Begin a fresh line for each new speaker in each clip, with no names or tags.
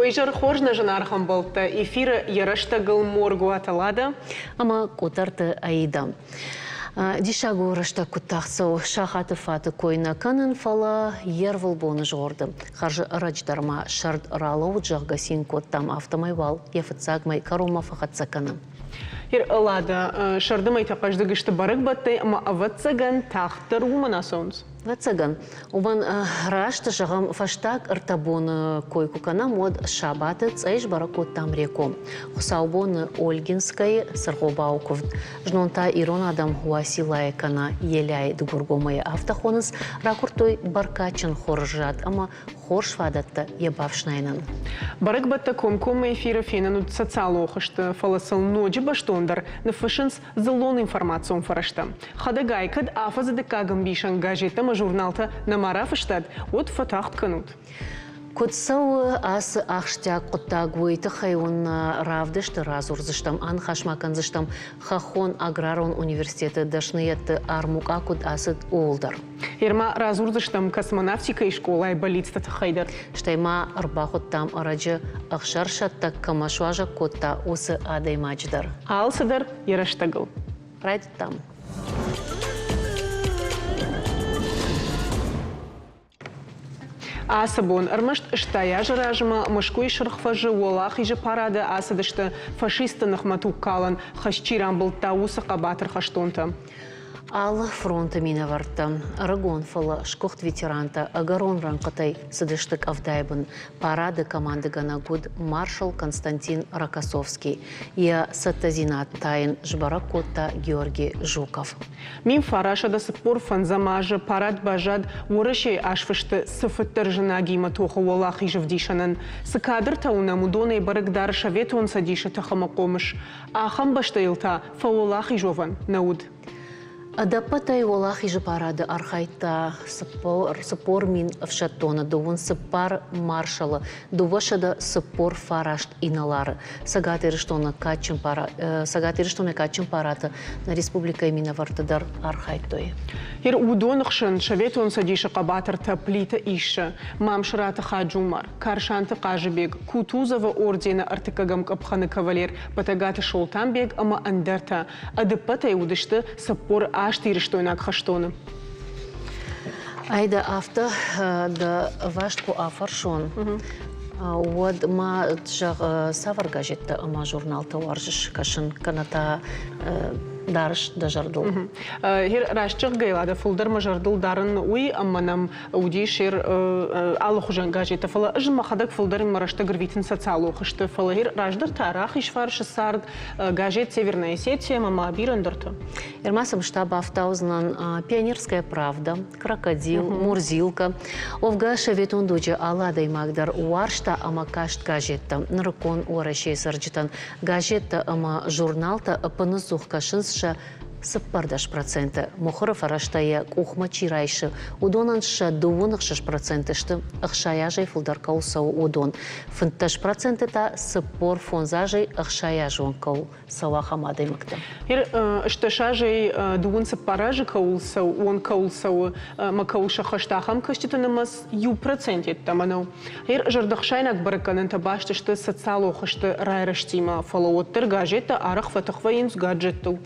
Уӕ изӕр хорз, нӕ зынаргъ ӕмбӕлттӕ! Эфиры йӕ рӕстӕгыл Моргуаты Лада
ӕмӕ Къотъӕрты Аида. Диссаг у, рӕстӕг куыд тагъд цӕуы, сахаты фаты кой нӕ кӕнын, фӕлӕ йе рвылбоны згъорды. Хӕрз ӕрӕджы дӕр ма сӕрд ралӕууыд, зӕгъгӕ, цин кодтам, афтӕмӕй уал йӕ фыццаг мӕй кӕронмӕ фӕхӕццӕ кӕны.
Лада, сӕрды мӕйтӕ хъӕздыг сты бӕрӕгбӕттӕй ӕмӕ, ӕвӕццӕгӕн, тагъддӕр уымӕн ацӕуынц.
Ӕвӕццӕгӕн, уымӕн раст зӕгъӕм, фӕстаг ӕртӕ боны кой куы кӕнӕм, уӕд сабаты цъӕй сбӕрӕг кодтам Реком. Хуыцаубоны Ольгинскӕйы Цыргъобауы куывд. Знон та ирон адӕм Уациллайы кӕнӕ Елӕйы Дыгургомӕй афтӕ хонынц, ракуырдтой бӕркадджын хорззад ӕмӕ хорз фадӕттӕ йӕ бафснайынӕн.
Бӕрӕгбӕттӕ комкоммӕ эфиры фенӕн уыд социалон хызты, фӕлӕ сыл ноджы бӕстондӕр ныффыссынц дзыллон информацион фӕрӕзтӕ. Хӕдӕгай, кӕд афӕдзы дыккаг ӕмбисӕн газеттӕ ӕмӕ журналтӕ нӕма рафыстат, уӕд фӕтагъд кӕнут.
Куыд цӕуы ацы ахсджиаг хъуыддаг, уый тыххӕй уын равдысты радзурдзыстӕм, аныхас ма кӕндзыстӕм Хӕххон аграрон университеты дӕсныйӕдты армукъа куыд ацыд, ууыл дӕр.
Ма радзурдзыстӕм космонавтикӕйы скъолайы бӕллицты тыххӕй дӕр.
Стӕй ма ӕрбахуыдтам ӕрӕджы ӕхсӕрсӕттӕг кӕмӕ суазӕг кодта, уыцы адӕймаджы дӕр.
Алцыдӕр йӕ рӕстӕгыл.
Райдыдтам.
Ацы бон ӕрмӕст 80 азы размӕ Мӕскуыйы Сырх фӕзы Уӕлахизы парады ацыдысты фашистты ныхмӕ тугкалӕн хӕст чи рамбылдта, уыцы хъӕбатыр хӕстонтӕ.
Алы фронты минӕвӕрттӕ, ӕрыгон, фӕлӕ сгуыхт ветерантӕ ӕгӕрон рӕнхъытӕй цыдысты къӕвдайы бын. Парады командыгӕнӕг уыд маршал Константин Рокоссовский. Йӕ цӕттӕдзинад та йын сбӕрӕг кодта Георгий Жуков.
1945 азы парад баззад Уӕрӕсейы азфысты цыфыддӕр знагимӕ тохы уӕлахиз ӕвдисӕнӕн. Цы кадртӕ уынӕм, уыдонӕй бӕрӕг дары Советон Цӕдисы тых ӕмӕ хъомыс. Ахӕм бӕстӕйыл та фӕуӕлахиз уӕвӕн нӕ уыд.
Ӕдӕппӕтӕй Уӕлахизы парады архайдта 40 000 ӕфсӕддоны, 34 маршалы, 249 инӕлары. Цӕгат Ирыстоны кадджын Цӕгат Ирыстоны кадджын парады нӕ республикӕйы минӕвӕртты дӕр архайдтой.
Ир уыдоны хсӕн Советон Цӕдисы хъӕбатыртӕ Плиты Иссӕ, Мамсыраты Хаджумар, Карсанты Хъазыбег, Кутузовы ордены ӕртыккӕгӕм къӕпхӕны кавалер Бӕтӕгаты Солтанбег ӕмӕ ӕндӕртӕ ӕдыппӕтӕй уыдысты 48 ирыстойнаг хӕстоны.
Айда, афтӕ дӕ ӕваст куы афӕрсон, уӕд ма зӕгъ, цавӕр газеттӕ ӕмӕ журналтӕ уарзыс кӕсын, кӕнӕ та дарыс дӕ зӕрдыл?
Раст зӕгъгӕйӕ, дӕ фылдӕр мӕ зӕрдыл дарын уый, ӕмӕ нӕм уыдис алыхуызӕн газеттӕ, фӕлӕ ӕз мӕхӕдӕг фылдӕр мӕ рӕстӕг ӕрвитын социалон хызты, фӕлӕ раздӕр та Рахизфарсы цард, газет «Северная Осетия» ӕмӕ ма бирӕ ӕндӕртӕ.
Ӕрмӕст сӕм бафтаудзынӕн «Пионерская правда», «Крокодил», «Мурзилка». Уӕвгӕ, советон дуджы алы адӕймаг дӕр уарзта ӕмӕ каст газеттӕ. Нырыккон Уӕрӕсейы цӕрджытӕн газеттӕ ӕмӕ журналтӕ ӕппыныдзух кӕсынц сӕ 14%. Мыхуыры фӕрӕзтӕ йӕ къухмӕ чи райсы, уыдонӕн сӕ 66% сты, 60 азӕй фылдӕр кӕуыл цӕуы, уыдон. 15% та 45 азӕй 60 азы онг кӕуыл цӕуы, ахӕм адӕймӕгтӕ.
16 азӕй 24 азы кӕуыл цӕуы, онг кӕуыл цӕуы ӕмӕ кӕуыл сӕххӕст, ахӕм кӕсджыты нымӕц 1% йеддӕмӕ нӕу. Гъер зӕрдӕхсаинаг бӕрӕггӕнӕнтӕ баст сты социалон хызты райрӕзтимӕ, фӕлӕ уӕддӕр газеттӕ арӕх фӕтых вӕййынц гаджеттыл.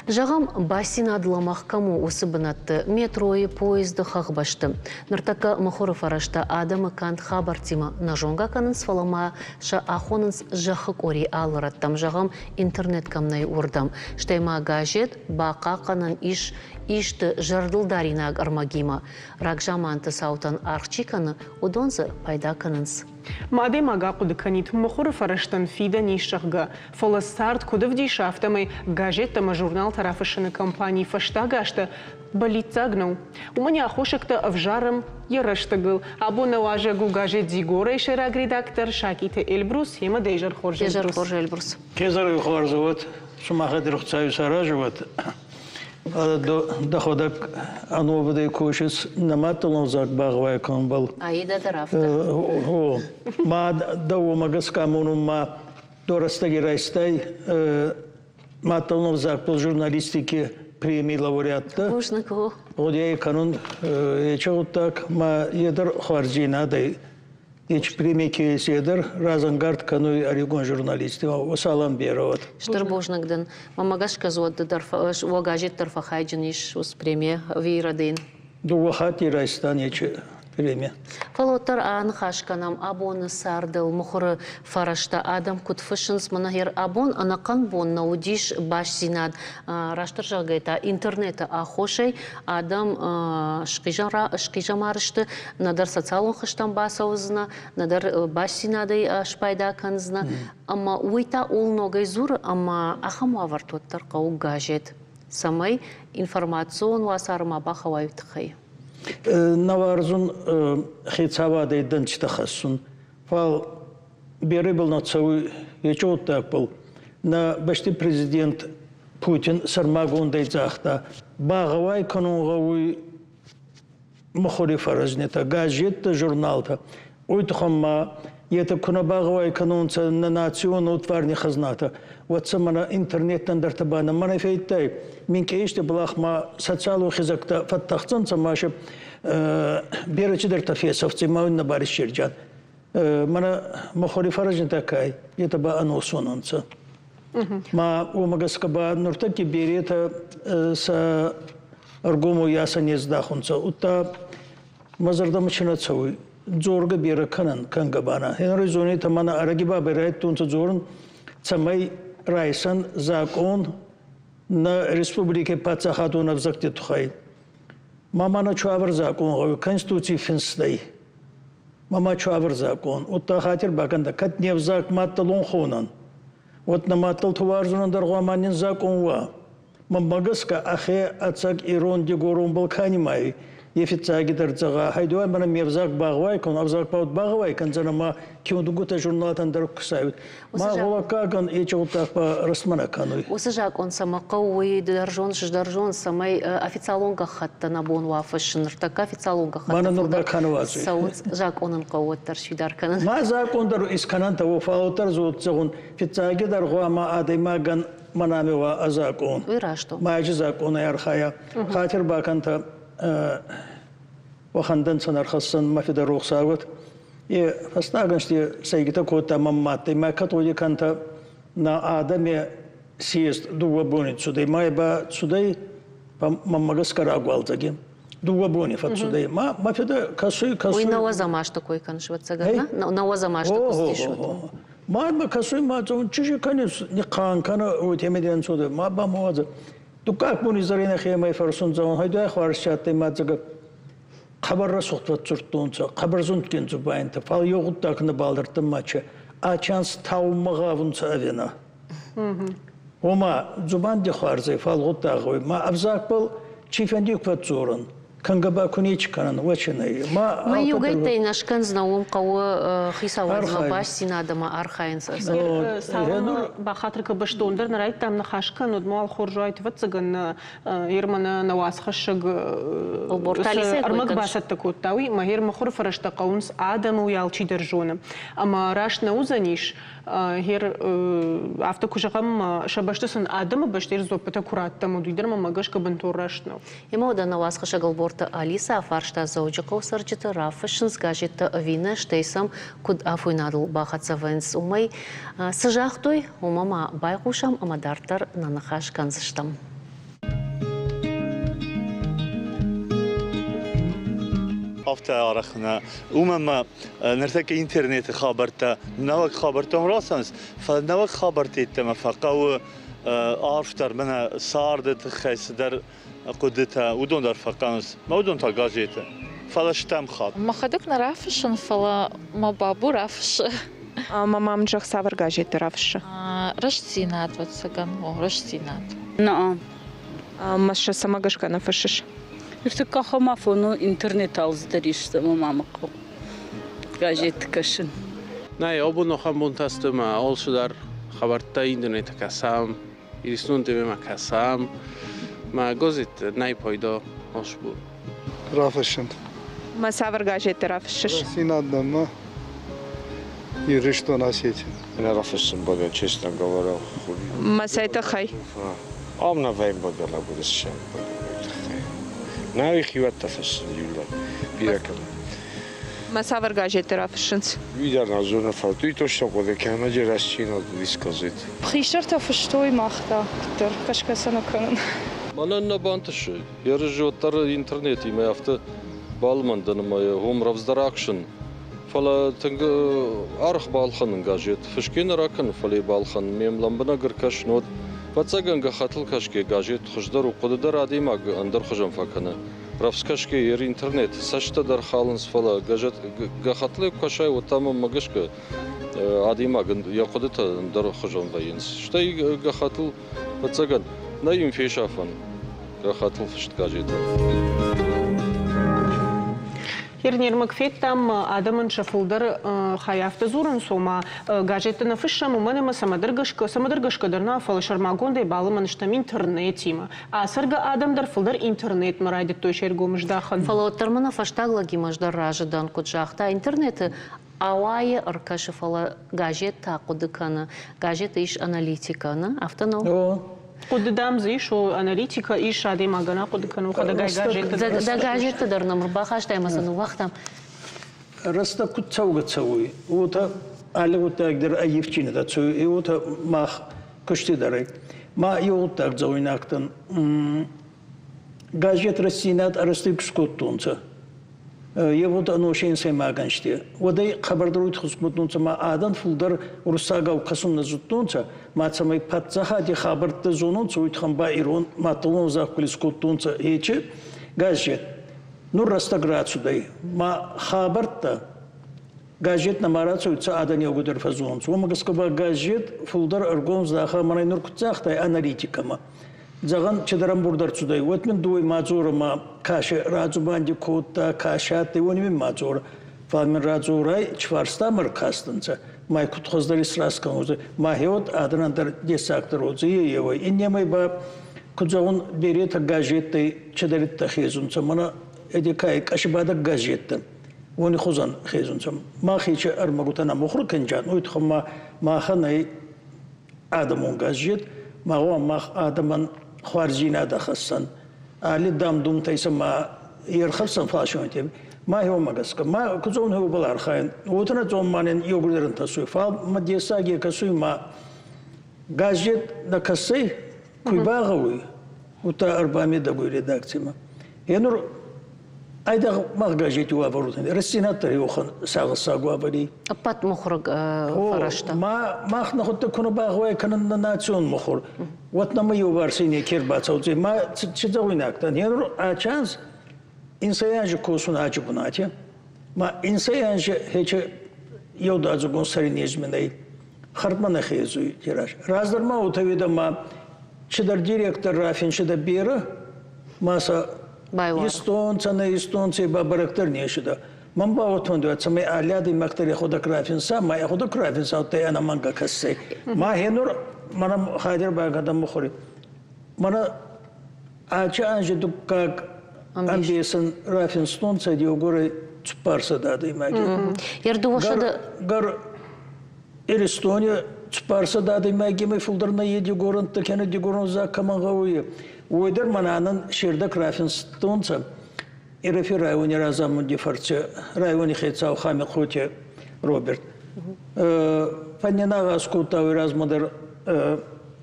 Зӕгъӕм, бастдзинад лӕмӕгъ кӕм у, уыцы бынӕтты, метройы, поезды, хӕхбӕсты. Ныртӕккӕ мыхуыры фӕрӕзтӕ адӕмы канд хабӕрттимӕ нӕ зонгӕ кӕнынц, фӕлӕ ма сӕ ахонынц зӕххы къори алы рӕттӕм, зӕгъӕм, интернет кӕм нӕй, уырдӕм. Стӕй ма газет бахъахъхъӕнӕн ис исты зӕрдылдаринаг ӕрмӕгимӕ. Рагзаманты цаутӕн аргъ чи кӕны, уыдон дзы пайда кӕнынц.
Адӕймаг ахъуыды кӕнид, мыхуыры фӕрӕзтӕн фидӕн ис, зӕгъгӕ, фӕлӕ цард куыд ӕвдисы, афтӕмӕй газеттӕ ӕмӕ журналтӕ рафыссыны компани фӕстаг азты бӕллиццаг нӕу. Уымӕн йӕ аххосӕгтӕ ӕвзарӕм йӕ рӕстӕгыл. Абон нӕ уазӕг у газет «Дигора»-йы сӕйраг редактор Сакъиты Эльбрус. Йемӕ дӕ изӕр хорз,
Эльбрус. Хорз, Эльбрус.
Кезӕры хорз уӕд, сымахӕй дӕр Хуыцауы саразы уӕд. Дӕхуӕдӕг ӕновудӕй косис нӕ маддӕлон ӕвзаг багъӕуай кӕнунбӕл.
Аидӕ дӕр афтӕ.
Гъо. Ма дӕ уомӕ гӕсгӕ амонун ма дӕ рӕстӕги райстай маддӕлон ӕвзагбӕл журналистики премий лауреаттӕ.
Бузныг, гъо.
Гъудей кӕнун ечи гъуддаг ма е дӕр хуарздзийнадӕй. Ечи преми ке седер разӕнгард кӕнуй ӕригон журналистти Салам берӕ.
Стыр бузныг дын. Мӕнмӕ гӕсгӕ дӕр уӕ газет дӕр фӕхайджын ис уыцы премийӕ Вейрадейн.
Дыууӕ хатти райстан ечи премия.
Фӕлӕ уӕддӕр аныхас кӕнӕм абоны цардыл мыхуыры фӕрӕзтӕ адӕм куыд фыссынц, мӕнӕ абон ӕнӕхъӕн бон нӕ уыдис бастдзинад, растдӕр зӕгъгӕйӕ та интернеты аххосӕй адӕм схъизӕмар сты, нӕдӕр социалон хызтӕм бацӕудзынӕ, нӕдӕр бастдзинадӕй спайда кӕндзынӕ. Ӕмӕ уый та ууыл ногӕй дзуры, ӕмӕ ахӕм уавӕрты уӕддӕр хъӕуы газет, цӕмӕй информацион уацары ма бахауай уый тыххӕй.
Нӕ уарзун хецауадӕй дӕнцитӕ хӕссун, фал беребӕл нӕ цӕуй ечи гъуддагбӕл. Нӕ бӕсти президент Путин сӕрмагондӕй загъта, багъӕуай кӕнун гъӕуй мухури фӕрӕзнитӕ, газеттӕ, журналтӕ. Уой туххӕн ма етӕ ку нӕ багъӕуай кӕнонцӕ нӕ национ уодварни хӕзнатӕ, уӕд сӕ мӕнӕ интернеттӕн дӕртӕ ба нӕ мӕнӕ федтай, минкъий исти бӕлах ма социалон хизӕгтӕ фӕттӕхдзӕнцӕ ма се берӕ цидӕртӕ фесӕфдзӕй ма уин нӕ бариссерджан. Мӕнӕ мухури фӕрӕзнитӕ ка ӕй, етӕ ба ӕносон ӕнцӕ. Ма уомӕ гӕсгӕ ба нуртӕкки беретӕ сӕ ӕргом уоййасӕ не здахунцӕ. Удта мӕ зӕрдӕмӕ чи нӕ цӕуй, дзоргӕ берӕ кӕнӕн, кӕнгӕ ба нӕ. Хенри зонетӕ мӕнӕ ӕрӕги ба берӕ дзорун, цӕмӕй райсӕн закъон нӕ республики паддзахадон ӕвзӕгти туххӕй. Ма ма нӕ чуавӕр закъон гъӕуй Конституций финстӕй. Ма ма чуавӕр закъон. Удта хатир бакӕнтӕ, кӕд не взаг маддӕлон хонӕн, уӕд нӕ маддӕлтӕ уарзунӕн дӕр гъуама нин закъон уа. Мӕнмӕ гӕсгӕ ӕхе ӕцӕг ирон-дигоронбӕл ка нимайуй, е фиццагидӕр зӕгъа, хайдуай мӕнӕ ме взаг багъӕуай кӕнун, ӕвзаг багъӕуай кӕндзӕнӕ ма киунугутӕ журналтӕн дӕр кусайут. Ма гъулӕггагӕн ечи гъуддаг ба рӕстмӕ нӕ кӕнуй.
Уыцы закъон цӕмӕ хъӕуы, уый дӕр зоныс, дӕр зоныс, цӕмӕй официалон гӕххӕттӕ нӕ бон уа фыссын. Ныртӕккӕ официалон гӕххӕттӕ
Мӕнӕ нур ба кӕнӕ уадзуй.
цӕуынц, закъон ын хъӕуы уӕддӕр сфидар кӕнын.
Ма закъон дӕр искӕнӕнтӕ, фал уӕддӕр зӕгъун, фиццагидӕр гъуама адӕймагӕн мӕнӕ уа а закъон.
Уый раст у.
Майджы закъонӕй архайа. Хатир бакӕнтӕ уӕхӕн дӕнцӕн ӕрхӕссӕн мӕ фидӕ рохсаг Е фӕстаг ӕнзти сӕйгитӕ кодта мӕ мадтӕй, мӕ католик кӕнтӕ нӕ адӕми съезд дууӕ бони цудӕй, ма ба цудӕй мӕнмӕ гӕсгӕ рагуалдзӕги. Дууӕ бони фӕццудӕй. Ма мӕ фидӕ кӕсуй, кӕсуй.
Уый нӕуӕдзӕм азты кой кӕныс, ӕвӕццӕгӕн, нӕ? Нӕуӕдзӕм азты куы цыдис.
Ма мӕ кӕсуй, ма чизи кӕнис, нихъхъан кӕнӕ, уотемӕй дӕн цудӕй. Ма ба мауадзӕ. Дуккаг бони зӕринӕ хемӕй фӕрсун зӕгъун, хайдуай хуарз адтӕй ма дзӕгӕ хъӕбӕр рӕсугъд фӕдздзурдтонцӕ, хъӕбӕр зундгин дзубайнтӕ, фал еу гъуддаг нӕ балӕдӕрдтӕн маче, ачанс таумӕ гъавунцӕ ӕви нӕ. Ома, дзубанди хуарзӕй, фал гъуддаг гъӕуй. Ма ӕвзагбӕл цийфӕнди ку фӕдздзорӕн, кӕнгӕ ба ку нечи кӕнӕн, уӕче нӕй. Ма
Ма иугӕйттӕй нӕ скӕндзынӕ, уым хъӕуы хицауадимӕ бастдзинад ӕмӕ архайынц.
Цалынмӕ бахатыр кӕ бӕстондӕр нӕ райдтам ныхас кӕнын, уӕдмӕ уал хорз уайд, ӕвӕццӕгӕн, Ермана нӕ уацхӕссӕг ӕрмӕг бацӕттӕ кодта, уый ӕмӕ гъер мыхуыры фӕрӕзтӕ хъӕуынц адӕмы, уый алчидӕр зоны. Ӕмӕ раст нӕ уыдзӕнис, гъер афтӕ куы зӕгъӕм, сӕ бӕсты сын адӕмы бӕсты дзуӕппытӕ куы раттӕм, уый дӕр мӕм гӕсгӕ бынтон раст нӕу.
Ӕмӕ уӕдӕ нӕ уацхӕссӕг Ӕлборты Алиса афарста Дзӕуджыхъӕуы цӕрджыты, рафыссынц газеттӕ ӕви нӕ, стӕй сӕм куыд афойнадыл бахӕццӕ вӕййынц, уымӕй цы загътой, уымӕ ма байхъусӕм ӕмӕ дарддӕр нӕ ныхас кӕндзыстӕм.
Афтӕ арӕх нӕ. Уымӕн ма ныртӕккӕ интернеты хабӕрттӕ нӕуӕг хабӕрттӕм рацӕуынц, фӕлӕ нӕуӕг хабӕртты йеддӕмӕ фӕхъӕуы арфдӕр мӕнӕ царды тыххӕй цыдӕр хъуыдытӕ, уыдон дӕр фӕхъӕуынц. Мӕ уыдон та газеты. Фӕлӕ стӕм хатт.
Мӕхӕдӕг нӕ рафыссын, фӕлӕ мӕ бабу рафыссы.
Ӕмӕ ма мын зӕгъ, цавӕр газеттӕ рафыссы?
Рӕстдзинад, ӕвӕццӕгӕн, о, рӕстдзинад.
Нӕ.
Ӕмӕ сӕ цӕмӕ гӕсгӕ нӕ фыссыс?
Ныртӕккӕ ахӕм афон у, интернет алцыдӕр ис, ӕмӕ ма мӕ хъӕуы газетты кӕсын.
Нӕй, абон ахӕм бонтӕ сты, ӕмӕ алцыдӕр хабӕрттӕ интернеты кӕсӕм, Иристон ТВ-мӕ кӕсӕм. Мӕ газет нӕй пайда ошбу.
Рафыссын.
Мӕ цавӕр газеттӕ рафыссыс?
Рӕстдзинад нӕма. Ирыстон Осетия.
Не рафыссын буде, честно говоря.
Мӕ цӕй тыххӕй?
Ам нӕ вӕйм буде лӕгуыдысӕн буде тыххӕй. Нӕ хиуӕттӕ фыссын иулӕг бирӕ кӕнын.
Ӕмӕ цавӕр газеттӕ рафыссынц?
Уый дӕр нӕ зоны, фӕлӕ уый точно хъуыды кӕны, Рӕстдзинад уый газет.
Хистӕртӕ фыстой, мах та куыддӕр кӕсгӕ сӕ нӕ кӕнын.
Мӕнӕн нӕ бантысы. Ерыс уӕддӕр интернетимӕ афтӕ балымӕн дӕн ӕмӕ уым рӕвдздӕр ахсын. Фӕлӕ тынг аргъ балхӕнын газет. Фысгӕ нӕ ракӕнын, фӕлӕ йӕ балхӕнын. Ме млӕмбынӕг ӕркӕсын, уӕд ӕвӕццӕгӕн гӕххӕттыл кӕсгӕ газет хуыздӕр у. Хъуыды дӕр адӕймаг ӕндӕр хуызӕн фӕкӕны. Рӕвдз кӕсгӕ йӕ интернет цӕстытӕ дӕр халынц, фӕлӕ газет гӕххӕттыл куы кӕсай, уӕд та мӕнмӕ гӕсгӕ адӕймагӕн йӕ хъуыдытӕ ӕндӕр хуызӕн вӕййынц. Стӕй гӕххӕттыл, ӕвӕццӕгӕн, нӕй йын фесафӕн гӕххӕттыл фыст газетӕн.
Ернермӕг федтам, адӕмӕн сӕ фылдӕр хай афтӕ дзурынц, ома газеттӕ нӕ фыссӕм, уымӕн ӕмӕ цӕмӕдӕр гӕсгӕ, цӕмӕдӕр гӕсгӕ дӕр нӕ, фӕлӕ сӕрмагондӕй балымӕн стӕм интернетимӕ. Ацӕргӕ адӕм дӕр фылдӕр интернетмӕ райдыдтой се ргом здахын.
Фӕлӕ уӕддӕр мӕнӕ фӕстаг лӕгимӕ ӕз дӕр разы дӕн, куыд загъта, интернеты ауайы, ӕркӕсы, фӕлӕ газет та хъуыды кӕны. Газеты ис аналитикӕ, нӕ? Афтӕ нӕу?
Хъуыды дӕм дзы ис, о, аналитикӕ ис, адӕймагӕн ахъуыды кӕны, уӕхӕдӕгӕй газетты дӕр.
Дӕ газетты дӕр нӕм ӕрбахастай ӕмӕ сӕ ныууагътам.
Рӕстӕг куд цӕугӕ цӕуй, уотӕ алли гъуддаг дӕр ӕййивджийнадӕ цӕуй, уотӕ мах кусти дӕр ӕй. Ма еу гъуддаг зӕгъуйнаг дӕн. Газет «Рӕстдзинад» арӕзтӕй куы скодтонцӕ, евгъуд ӕноси инсӕймаг ӕнзти, уӕд ӕй хъӕбӕрдӕр уой туххӕй скодтонцӕ, ма адӕн фулдӕр уруссагау кӕсун нӕ зудтонцӕ, ма цӕмӕй паддзахади хабӕрттӕ зононцӕ, уой туххӕн ба ирон маддӕлон ӕвзагбӕл искодтонцӕ ечи газет. Нур рӕстӕг рацудӕй, ма хабӕрттӕ газет нӕма рацӕуй, цӕ адӕн еугудӕр фӕззонунцӕ. Уомӕ гӕсгӕ ба газет фулдӕр ӕргом здахӕ мӕнӕй нур куд загътай аналитикӕмӕ. Зӕгъӕн, чидӕр ӕмбурд ӕрцудӕй, уӕд мин дууей ма дзорӕ ма кӕсӕ радзубанди кодта, кӕсӕ адтӕй, уони мин ма дзорӕ. Фал мин радзорай, чварстамӕ ӕркастӕнцӕ, ма куд хуӕздӕр исраст кӕнуй, ма хеуӕд адӕнӕн дӕр дессагдӕр уодзӕй еуӕй. Иннемӕй ба, куд зӕгъун, беретӕ газеттӕй чидӕриддӕр хезунцӕ, мӕнӕ эдикай къӕсибадӕг газеттӕ, уони хузӕн хезунцӕ. Мах ечи ӕрмӕгутӕ нӕ мухур кӕнджан, уой туххӕн ма махӕн ӕй адӕмон газет, ма мах адӕмӕн хуарздзийнадӕ хӕссӕн. Алли дам-думтӕй сӕ ма ерхӕфсӕн фасонти. Ма хеуӕмӕ гӕсгӕ, ма кудзон хеуӕбӕл архайӕн. Уотӕ нӕ дзон манен еугурдӕр ӕнтӕсуй. Фал ма дессаги кӕсуй ма газет нӕ кӕсӕй, куй багъӕуй, удта ӕрбамедӕг уй редакцимӕ. Е нур айдагъ мах газети уавӕр Рӕстдзинад дӕр еуӕхӕн сагъӕссаг уавӕри.
Ӕппӕт мыхуыры фӕрӕзтӕ.
Мах нӕхуӕдтӕ ку нӕ багъӕуай кӕнӕн нӕ национ мухур, уӕд нӕмӕ еуварсӕй неке ӕрбацӕудзӕй. Ма ци зӕгъуйнаг дӕн? Е нур ачи анз инсӕй анзи косун ачи бунати. Ма инсӕй анзи хече еудадзугон сӕри незминӕй хӕрдмӕ нӕ хезуй тираж. Раздӕр ма уотӕ уидӕ ма чидӕр директор рафинсидӕ берӕ, ма сӕ истонцӕ, нӕ истонцӕ ба бӕрӕгдӕр не сидӕ. Мӕн ба уотӕ цӕмӕй алли адӕймаг дӕр ӕхуӕдӕг рафинса, ма ӕхуӕдӕг рафинса, удта ӕнӕмӕнгӕ кӕссӕй. Ма хенур мӕнӕ хадир багадӕ мухури. Мӕнӕ ачи анзи дуккаг ӕмбесӕн рафинстонцӕ еугурӕй цуппарсӕдӕ адӕймаги. Гар Иристони цуппарсӕдӕ адӕймагемӕй фулдӕр нӕййе дигорӕнттӕ кенӕ дигорон ӕвзаг кӕмӕн гъӕуй, уой дӕр мӕнӕнӕн се рдӕг рафинстонцӕ. Ирӕфи райони разамунди фӕрци райони хецау Хамихъоти Роберт. Фӕннинагъаз кодта уой размӕ дӕр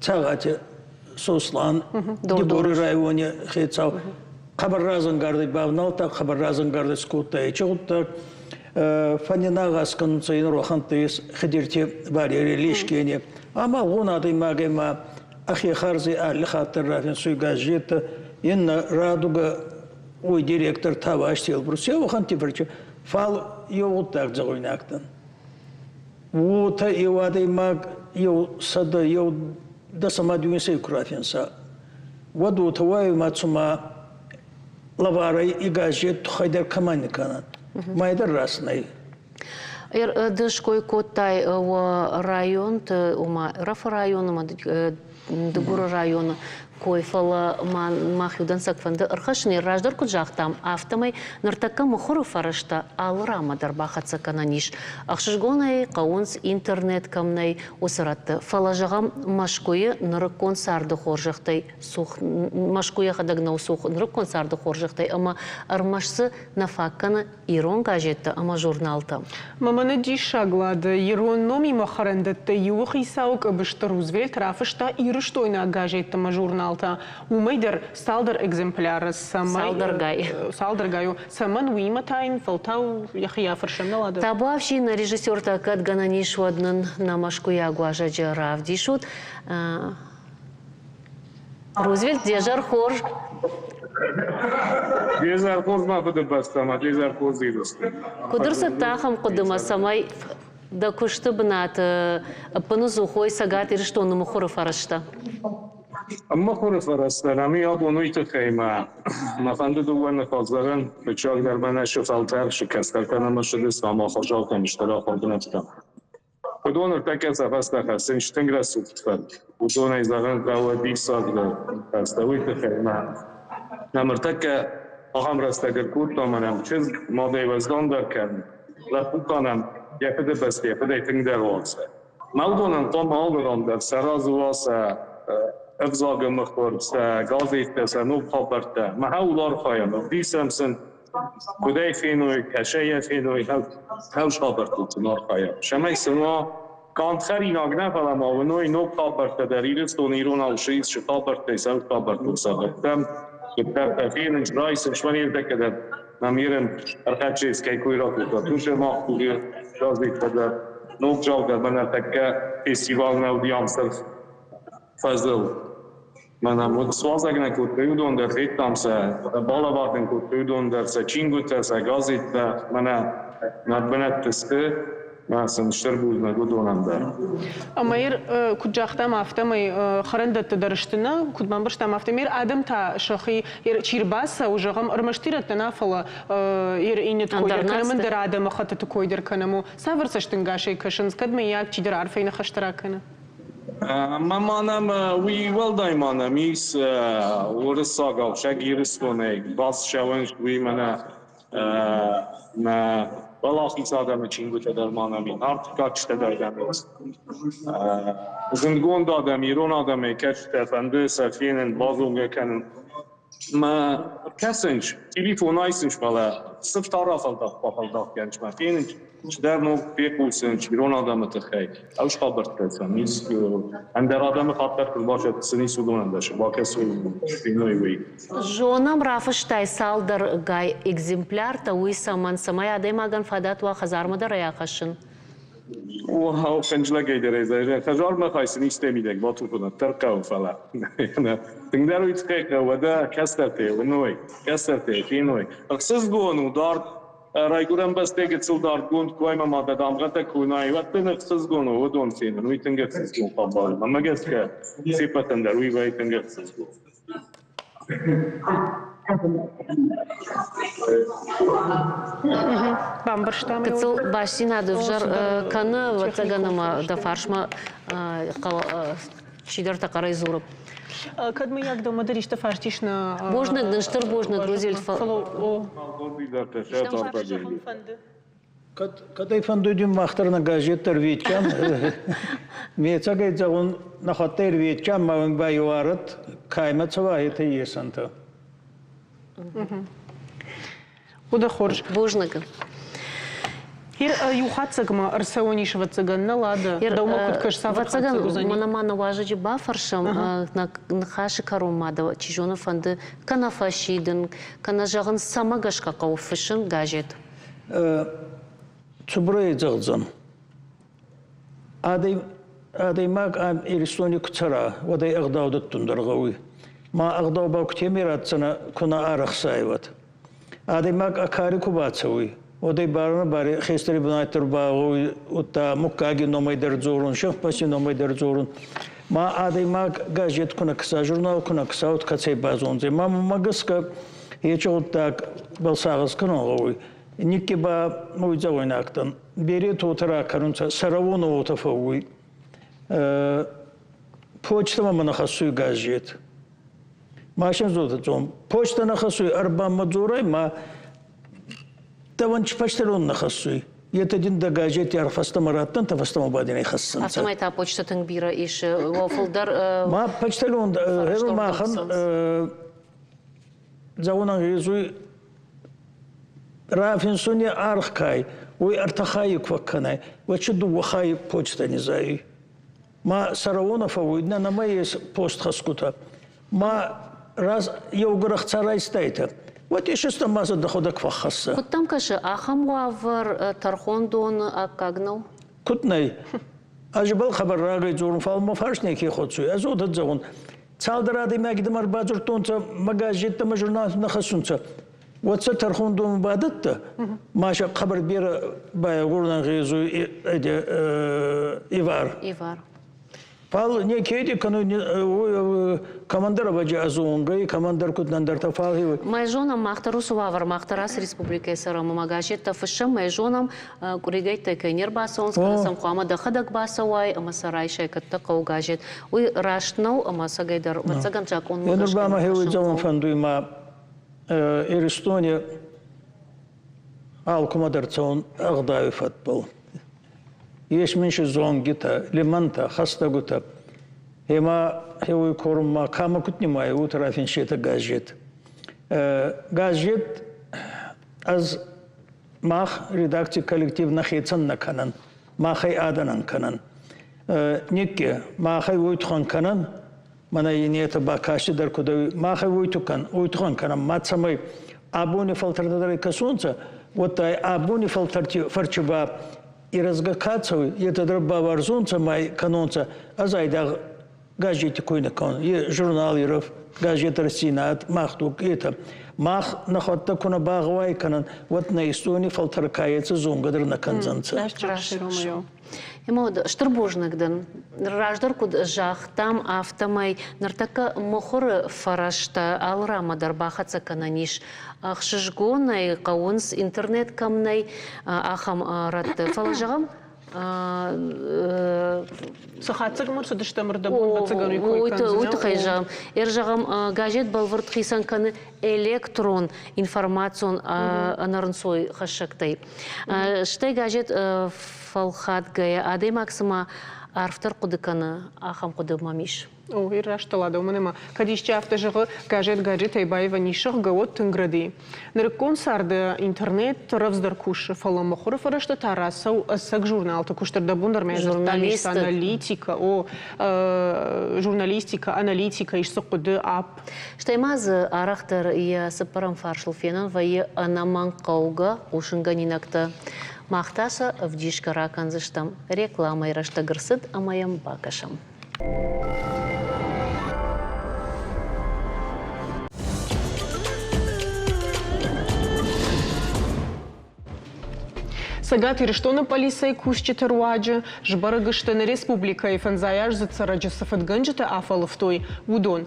Цагъати Сослан, Дигори райони хецау. Хъӕбӕр разӕнгардӕй бавналдта, хъӕбӕр разӕнгардӕй скодта ечи гъуддаг. Фӕннинагъаз кӕнунцӕ ин рохӕнттӕ ес Хидирти Валерий Лешкени. Ӕма гъун адӕймагӕй ма ӕхе харзи алли хатт дӕр рафинсуй газеттӕ. Иннӕ радугӕ уой директор Тавасти Эльбрус. Еуӕхӕнтти фӕрчи. Фал еу гъуддаг зӕгъуйнаг дӕн. Уотӕ еу адӕймаг еу сӕдӕ еу дӕсӕмӕ дууинсӕй ку рафинса, уӕд уотӕ уайуй ма цума лӕварӕй и газет туххӕй дӕр кӕмӕн кӕнӕн. Майдӕр раст нӕй.
Ды ской кодтай уӕ районты, ома Ӕрӕфы районы ӕмӕ Дыгуры районы. кой, фӕлӕ ма мах иу дӕнцӕг фӕнды ӕрхӕссын. Раздӕр куыд загътам, афтӕмӕй ныртӕккӕ мыхуыры фӕрӕзтӕ алы ранмӕ дӕр бахӕццӕ кӕнӕн ис. Ӕхсызгонӕй хъӕуынц, интернет кӕм нӕй, уыцы рӕтты. Фӕлӕ, зӕгъӕм, Мӕскуыйы нырыккон царды хорзӕхтӕй цух Мӕскуы йӕхӕдӕг нӕу цух нырыккон царды хорзӕхтӕй ӕмӕ ӕрмӕст дзы нӕ фаг кӕны ирон газеттӕ ӕмӕ журналтӕ.
Мӕнӕ диссаг лады ирон номимӕ хӕрӕндӕттӕй иуы хицау Къыбысты Рузвельт рафыста ирыстойнаг газеттӕ ӕмӕ журналтӕ. Уымӕй дӕр цалдӕр экземпляры, цӕмӕй
Цалдӕргай.
Цалдӕргай у. Цӕмӕн уыимӕ та йын фӕлтау йӕхи афырсӕм нӕ лады?
Табуафси, нӕ режиссертӕ кӕд гӕнӕн ис, уӕд нын нӕ мӕскуыйаг уазӕджы равдисут. Рузвельт, де зӕр хорз.
Де зӕр хорз, мӕ фыдыбӕстӕмӕ, де зӕр хорз, Ирыстон.
Куыд ӕрцыдтӕ ахӕм хъуыдымӕ, цӕмӕй дӕ куысты бынаты ӕппынӕдзух уой Цӕгат Ирыстоны мыхуыры фӕрӕзтӕ?
Мыхуыры фӕрӕзтӕ нӕм абон уый тыххӕй мӕ мӕ фӕнды дыууӕ ныхас зӕгъын. Фыццагдӕр мӕнӕ сы фӕлтӕр, сы кӕстӕртӕ нӕма ссыдысты ӕмӕ хорзаутӕм стыр ахуыргӕнӕгтӕ. Уыдон ӕртӕккӕ сӕ фӕстӕ хӕссынц тынг рӕсугъд фӕд. Уыдонӕй зӕгъын хъӕуы диссагдӕр хӕстӕ уый тыххӕй ӕмӕ нӕм ӕртӕккӕ ахӕм рӕстӕг ӕркодта ӕмӕ нӕм чызг мадӕй уӕздандӕр кӕны, лӕппу та нӕм йӕ фыдыбӕстӕ йӕ фыдӕй тынгдӕр уарзы. Мӕ уыдонӕн хъуамӕ алы ран дӕр сӕ разы уа сӕ ӕвзагы мыхуыр, сӕ газеттӕ, сӕ ног хабӕрттӕ. Махӕ уыл архайӕм, ӕвдисӕм сын Куыдӕй феной, кӕсӕй йӕ феной, хӕрз хабӕрттыл сын архайӕм. Цӕмӕй сын уа канд хӕринаг нӕ, фӕлӕ ма уыной ног хабӕрттӕ дӕр Ирыстоны иронау цы ис, цы хабӕрттӕй цӕуы хабӕрттыл сӕвӕрдтам. Куыддӕртӕ фенын, райсын, сфӕнирдӕкӕ дӕр нӕм ерын ӕрхӕццӕ кой ракодта. Тусы мах тугы газеттӕ дӕр ног зал дӕр мӕнӕ тӕккӕ фестивал нӕ уыди ам сырх фӕзыл. Мӕнӕ уыд суазӕг нӕ кодтой уыдон дӕр, федтам сӕ, балӕвар нын кодтой уыдон дӕр сӕ чингуытӕ, сӕ газеттӕ, мӕнӕ нӕ бынӕтты сты, мӕ сын стыр бузныг уыдонӕн дӕр.
Ӕмӕ куыд загътам, афтӕмӕй хӕрӕндӕтты дӕр сты нӕ, куыд бамбӕрстам, афтӕмӕй адӕм та сӕхи чи рбацӕуы, зӕгъӕм, ӕрмӕст ирӕттӕ нӕ, фӕлӕ иннӕты кой дӕр кӕнӕм, ӕндӕр адӕмыхӕттыты кой дӕр кӕнӕм, цавӕр цӕстӕнгасӕй кӕсынц, кӕд мыййаг чидӕр арфӕйы ныхӕстӕ ракӕны?
Ӕмӕ ма нӕм уый уӕлдай ма нӕм ис уырыссагау сӕг Ирыстонӕй бацӕуӕн уый мӕнӕ нӕ уӕлахиз адӕмы чингуытӕ дӕр ма нӕм и, Нарты кадджытӕ дӕр нӕм ис. Зындгонд адӕм, ирон адӕмӕй кӕцытӕ фӕнды сӕ фенын, базонгӕ кӕнын. Мӕ кӕсынц, телефон айсынц, фӕлӕ сыфтӕ рафӕлдах-бафӕлдах кӕнынц, мӕ фенынц, чидӕр ног фехъусынц ирон адӕмы тыххӕй. Ӕз хабӕрттӕ сӕм ис, ӕндӕр адӕмы хатт дӕр куыд бакӕсын ис, уыдонӕн дӕр бакӕсой, феной уый.
Зонӕм, рафыстай цалдӕргай экземпляртӕ, уый цӕмӕн, цӕмӕй адӕймагӕн фадат уа хӕдзармӕ дӕр ӕй ахӕссын?
Уау, хынджылӕгӕй дӕр ӕй хӕдзармӕ хайсын истӕй мидӕг батухын дӕр хъӕуы, фӕлӕ тынгдӕр уый тыххӕй хъӕуы, уӕдӕ кӕстӕртӕ уыной, кӕстӕртӕ феной. Ӕхсызгон у дард райгуырӕн бӕстӕ гыццыл дардгонд куы ӕмӕ ма дӕ дамгъӕтӕ куы уынай, уӕд дын ӕхсызгон у уыдон фенын, уый тынг ӕхсызгон хабар у. Мӕнмӕ гӕсгӕ, се ппӕтӕн дӕр уый вӕййы тынг ӕхсызгон.
Бамбӕрстам.
Гыццыл бастдзинад ӕвзӕр кӕны, ӕвӕццӕгӕн, ӕмӕ дӕ фарсмӕ чидӕртӕ хъӕрӕй дзуры.
Кӕд мыййаг дӕумӕ дӕр исты фарст ис нӕ?
Бузныг дын, стыр бузныг, Рузель.
Кӕд ӕй фӕндуй мах дӕр нӕ газет дӕр веткӕн. Ме цӕгӕй зӕгъун, нӕхуӕдтӕ ӕрветкӕн, ма уин байуарӕд, каймӕ цӕуа, етӕ есӕнтӕ.
Хъуыды хорз.
Бузныг.
Ир иу хатдзӕгмӕ ӕрцӕуӕн ис, ӕвӕццӕгӕн, нӕ лады. Дӕумӕ куыд кӕсы, цавӕр
Ӕвӕццӕгӕн, мӕнӕ ма нӕ уазӕджы бафӕрсӕм, ныхасы кӕронмӕ дӕ чи зоны фӕнды кӕнӕ фӕсидын, кӕнӕ зӕгъын, цӕмӕ гӕсгӕ хъӕуы фыссын газет?
Цубырӕй зӕгъдзӕн. Адӕймаг ам Иристони ку цӕра, уӕд ӕй ӕгъдау дӕттун дӕр гъӕуй. Ма ӕгъдау ба кутеми ратдзӕнӕ, ку нӕ арӕхсай, уӕд. Адӕймаг ӕ кари ку бацӕуй, уӕд ӕй барӕ бари хестӕри бунат дӕр багъӕуй, удта муггаги номӕй дӕр дзорун, сӕхбӕсти номӕй дӕр дзорун. Ма адӕймаг газет ку нӕ кӕса, журнал ку нӕ кӕса, уӕд кӕцӕй базондзӕй. Ма мӕмӕ гӕсгӕ ечи гъуддаг бал сагъӕс кӕнун гъӕуй. Никки ба уой зӕгъуйнаг дӕн. Бере тотӕ ракӕнунцӕ, сӕрӕуон уотӕ фӕууй. Почтӕмӕ мӕ нӕ хӕссуй газет. Машин зотӕ Почта нӕ хӕссуй, ӕрбамӕ дзорай, ма дӕуӕн почтальон нӕ хӕссуй. Етӕ дин дӕ газети ӕрфӕстӕмӕ раттӕнтӕ, фӕстӕмӕ ба дин ӕй хӕссӕнцӕ.
Афтӕмӕй та почта тынг бирӕ ис, фылдӕр.
Ма почтальон махӕн зӕгъун ӕнгъезуй рафинсуни аргъ кай, уой ӕртӕ хайи ку фӕккӕнай, уӕд си дууӕ хайи почта не зайуй. Ма сӕрауонӕ фӕууй, нӕ нӕмӕ ес постхӕсгутӕ. Ма раз еугур ӕхца райстайтӕ, уӕд исистӕ ма сӕ дӕхуӕдӕг фӕххӕссӕ.
Куд дӕм кӕсы, ахӕм уавӕр тӕрхондоны аккаг нӕу?
Куд нӕй? Ӕз ибӕл хабар рагӕй дзорун, фал мӕ фарс неке ходсуй. Ӕз уотӕ зӕгъун, цалдӕр адӕймаги дӕмӕ ӕрбадзурдтонцӕ, мӕ газеттӕ, мӕ журналтӕ нӕ хӕссунцӕ. Уӕд сӕ тӕрхондонмӕ бадӕттӕ, ма сӕ хъӕбӕр берӕ байагорун ӕнгъезуй ивар.
Ивар.
Фал некеди кӕнуй командир ӕвӕджи ӕзонгӕй, командир куд нӕндӕртӕ, фал
Мӕ зонӕм, мах дӕр уыцы уавӕр, мах дӕр ацы республикӕйы цӕрӕм ӕмӕ газеттӕ фыссӕм, мӕ зонӕм, къуыригӕйттӕ кӕй не рбацӕуынц, кӕнӕ сӕм хъуамӕ дӕхӕдӕг бацӕуай ӕмӕ сӕ райсай, кӕд дӕ хъӕуы газет. Уый раст нӕу ӕмӕ ӕцӕгӕйдӕр, ӕвӕццӕгӕн, закъонмӕ
гӕсгӕ. Нур ба мӕ хеуи дзӕуӕн фӕндуй ма Иристони алкумӕ дӕр цӕун ӕгъдауи фӕдбӕл. Ес мин си зонгитӕ, лимӕнтӕ, хӕстӕгутӕ. Ӕма хеуи корунмӕ ка ма куд нимайа, уотӕ рафинсетӕ газет. Газет ӕз мах редакций коллектив нӕхецӕн нӕ кӕнӕн, махӕй адӕнӕн кӕнӕн. Никки махӕй уой туххӕн кӕнӕн, мӕнӕ ин етӕ бакасти дӕр куд махӕй уой туххӕн, уой туххӕн кӕнӕн, ма цӕмӕй абони фӕлтӕртӕ дӕр кӕсонцӕ, уӕдта абони фӕлтӕрти фӕрчи ба ирӕзгӕ ка цӕуй, етӕ дӕр бауарзонцӕ ма кӕнонцӕ. Ӕз айдагъ газети кой нӕ кӕнун, е журнал Ирӕф, газет Рӕстдзинад, Мах дуг, етӕ. Мах нӕхуӕдтӕ ку нӕ багъӕуай кӕнӕн, уӕд нӕ истони фӕлтӕр ка еци зонгӕ дӕр нӕ кӕндзӕнцӕ.
Ӕмӕ стыр бузныг дын. Раздӕр куыд загътам, афтӕмӕй ныртӕккӕ мыхуыры фӕрӕзтӕ алы ранмӕ дӕр бахӕццӕ кӕнӕн ис. Ӕхсызгонӕй хъӕуынц, интернет кӕм нӕй, ахӕм рӕтты. Фӕлӕ зӕгъӕм,
Цы хатдзӕгмӕ рцыдыстӕм ӕрдӕбон, ӕвӕццӕгӕн, уый кой кӕндзынӕ.
Уый тыххӕй зӕгъӕм, ӕрзӕгъӕм, газет бӕлвырд хицӕн кӕны электрон информацион ӕнӕрынцой хӕссӕгтӕй. Стӕй газет фӕлхатгӕйӕ адӕймаг цыма арфдӕр хъуыды кӕны, ахӕм хъуыды мӕм ис.
О, уый раст лад, уымӕн ӕмӕ кӕд исчи афтӕ зӕгъы, газет гаджетӕй баивӕн ис, зӕгъгӕ, уӕд тынг рӕдийы. Нырыккон царды интернет рӕвдздӕр кусы, фӕлӕ мыхуыры фӕрӕзтӕ та рацӕуы ӕцӕг журналты куыст ӕрдӕбон дӕр мӕ дзырдтам ис аналитикӕ, о, журналистикӕ, аналитикӕ, ис дзы хъуыды, апп.
Стӕй ма дзы арӕхдӕр йӕ цыппӕрӕм фарсыл фенӕн вӕййы ӕнӕмӕнгхъӕугӕ хъусынгӕнинӕгтӕ. Мах та сӕ ӕвдисгӕ ракӕндзыстӕм. Рекламӕйы рӕстӕг ӕрцыд ӕмӕ йӕм бакӕсӕм.
Цӕгат Ирыстоны пъӕлицӕйы кусджыты руаджы сбӕрӕг сты нӕ республикӕйы фӕндзайаздзыд цӕрӕджы цы фыдгӕнджытӕ афӕлывтой, уыдон.